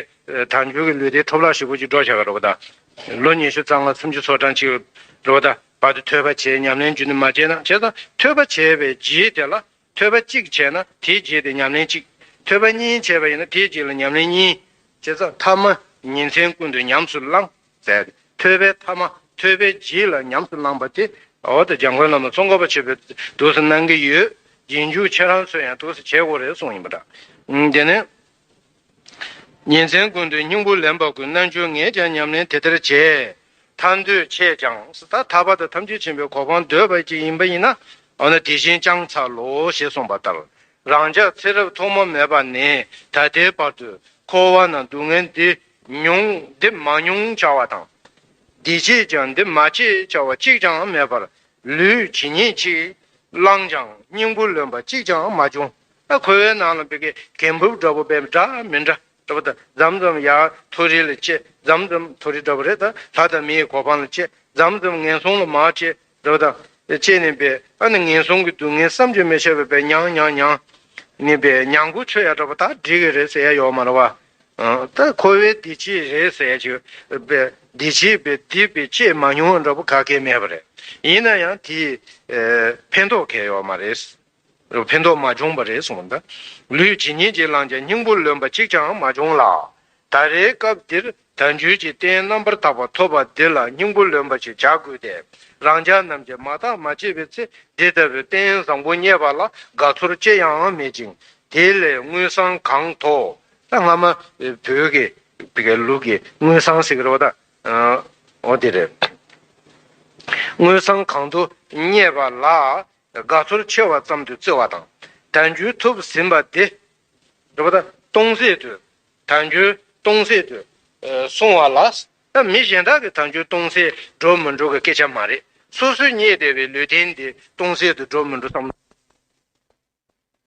དལ་འབྱོར་གྱི་ལུས་རྟེན་འཕྲོ་བརླག་ཞེ་པོ་ཅིག་འགྲོ་བྱ་ག་རོ་པ་དང་། ལོ་ཉི་ཤུ་རྩ་ལྔ་སུམ་ཅུ་སོ་གྲངས་ཅིག་རོ་པ་དང་བར་དུ་ཐོས་པ་བྱས་ཉམས་ལེན་བརྒྱུད་ནས་མ་བྱས་ན། བྱས་ཙང་ཐོས་པ་བྱས་པའི་རྗེས་དེ་ལ། ཐོས་པ་གཅིག་བྱས་ན་དེའི་རྗེས་དེ་ཉམས་ལེན་གཅིག་ཐོས་པ་གཉིས་བྱས་པ་ཡིན་ན་དེའི་རྗེས་ལ་ཉམས་ལེན་གཉིས། བྱས་ཙང་ཐ་མ་ཉིན་མཚན་ཀུན་ཏུ་ཉམས་སུ་བླང་ཟེར། ཐོས་པའི་ཐ་མ་ཐོས་པའི་རྗེས་ལ་ཉམས་སུ་བླང་པ་དེ། འོ་ད་འཇམ་མགོན་བླ་མ་ཙོང་ཁ་པ་ཆེན་པོས་འདུག་སེ་གནང་གི་ཡོད། རྗེས་འཇུག་ཁྱེད་རང་ཚོས་ཡང་འདུག་སེ་བྱེད་དགོས་རེད་གསུངས་ཡིན་པ་འདྲ། དེ་ནས། ཉིན་མཚན་ཀུན་ཏུ་སྙིང་པོ་ལེན་པ་ཀུན། རྣལ་འབྱོར་ངས་ཀྱང་ཉམས་ལེན་དེ་ལྟར་བྱས། ཐར་འདོད་ཆེས་ཀྱང་ད་ཐར་པ་དང་ཐམས་ཅད་མཁྱེན་པའི་གོ་འཕང་འདོད་པ་ཅིག་ཡིན་པ་ཡིན་ན། འོ་ན་དེ་བཞིན་བསྐྱང་འཚལ་ལོ་ཞེས་གསུངས་པ་ལྟར། རང་ཅག་ཚེ་རབས་ཐོག་མ་མེད་པ་ནས་ད་ལྟའི་བར་དུ་འཁོར་བ་ན་སྡུག་བསྔལ་འདི་མྱོང་འདི་མ་མྱོང་བྱ་བ་དང་། འདི་བྱས་ཀྱང་འདི་མ་བྱས་བྱ་བ་གཅིག་ཀྱང་མེད་པར་ལུས་ཇི་སྙེད་ཅིག་བླངས་ཀྱང་སྙིང་པོ་ལོན་པ་གཅིག་ཀྱང་མ་བྱུང་། ཨ་འཁོར་བའི་ནང་ལ་བི་གའི་གད་འབུབ་འདྲ་པོ་བས་འདྲ་མི་འདྲ་འདྲ་པོ་དང་མཚམས་མཚམས་ཡར་མཐོ་རིས་ལ་སྐྱེ། མཚམས་མཚམས་མཐོ་རིས་འདྲ་པོ་རེད་ད་ལྷ་དང་མིའི་གོ་འཕང་ལ་སྐྱེ། མཚམས་མཚམས་ངན་སོང་ལ་མར་སྐྱེ་འདྲ་པོ་དང་སྐྱེ་ནས་བས་ཨ་ནི་ངན་སོང་གི་སྡུག་བསྔལ་བསམ་གྱིས་མི་ཁྱབ་པའི་བས་མྱང་མྱང་མྱང་ནས་བས་མྱང་གོ་ཆོད་ཡ་འདྲ་པོ་ད་འགྲིག་གི་རེད་ཟེར་ཡ་ཡོད་མ་རེད་བ། ད་འཁོར་བའི་བདེ་སྐྱིད་རེད་ཟེར་ཡ་ཅིག་བས་བདེ་སྐྱིད་བས་བདེ་བའི་སྐྱེས་མ་མྱོང་བ་འདྲ་པོ་ག་གེ་མེད་པ་རེད། ཡིན་ན་ཡང་དེས་ཕན་ཐོགས་གང་ཡོད་མ་རེད། ཕན་ཐོགས་མ་བྱུང་བ་རེད་གསུངས་པ་འདྲ། ལུས་ཇི་སྙེད་ཅིག་བླངས་ཀྱང་སྙིང་པོ་ལོན་པ་གཅིག་ཀྱང་མ་བྱུང་ལ། ད་རེས་སྐབས་འདིར་དལ་འབྱོར་གྱི་རྟེན་རྣམ་པར་དག་པ་ཐོབ་པ་འདི་ལ་སྙིང་པོ་ལོན་པ་ཞིག་བྱ་དགོས་ཏེ། རང་ཅག་རྣམས་ཀྱིས་མ་བརྟགས་མ་དཔྱད་པའི་ཚེ་འདི་ལྟ་བུའི་རྟེན་བཟང་པོ་རྙེད་པ་ལ་དགའ་ཚོར་ཅི་ཡང་མེད་ཅིང་། དེ་ལས་དངུལ་སྲང་གང་དོ། ད་སྔ་མ་བོད་ཀྱི་བོད་ཀྱི་ལུགས་ཀྱི་དངུལ་སྲང་ཟེར་གྱི་རེད་བ་ད། འོ་དེ་རེད། དངུལ་སྲང་གང་དུ་རྙེད་པ་ལ་དགའ་ཚོར་ཆེ་བ་ཙམ་དུ་བརྩི་བ་དང་། དལ་འབྱོར་ཐོབ་ཟིན་པ་དེ་རེད་བ་ད་སྟོང་ཟད་དུ། དལ་འབྱོར་སྟོང་ཟད་དུ་སོང་བ་ལ། ད་མི་གཞན་དག་གི་དལ་འབྱོར་སྟོང་ཟད་འགྲོ་མི་འགྲོ་གི་སྐད་ཆ་མ་རེད། སོ་སོས་རྙེད་བསྡད་པའི་ལུས་རྟེན་དེ་སྟོང་ཟད་དུ་འགྲོ་མི་འགྲོ་བསམ།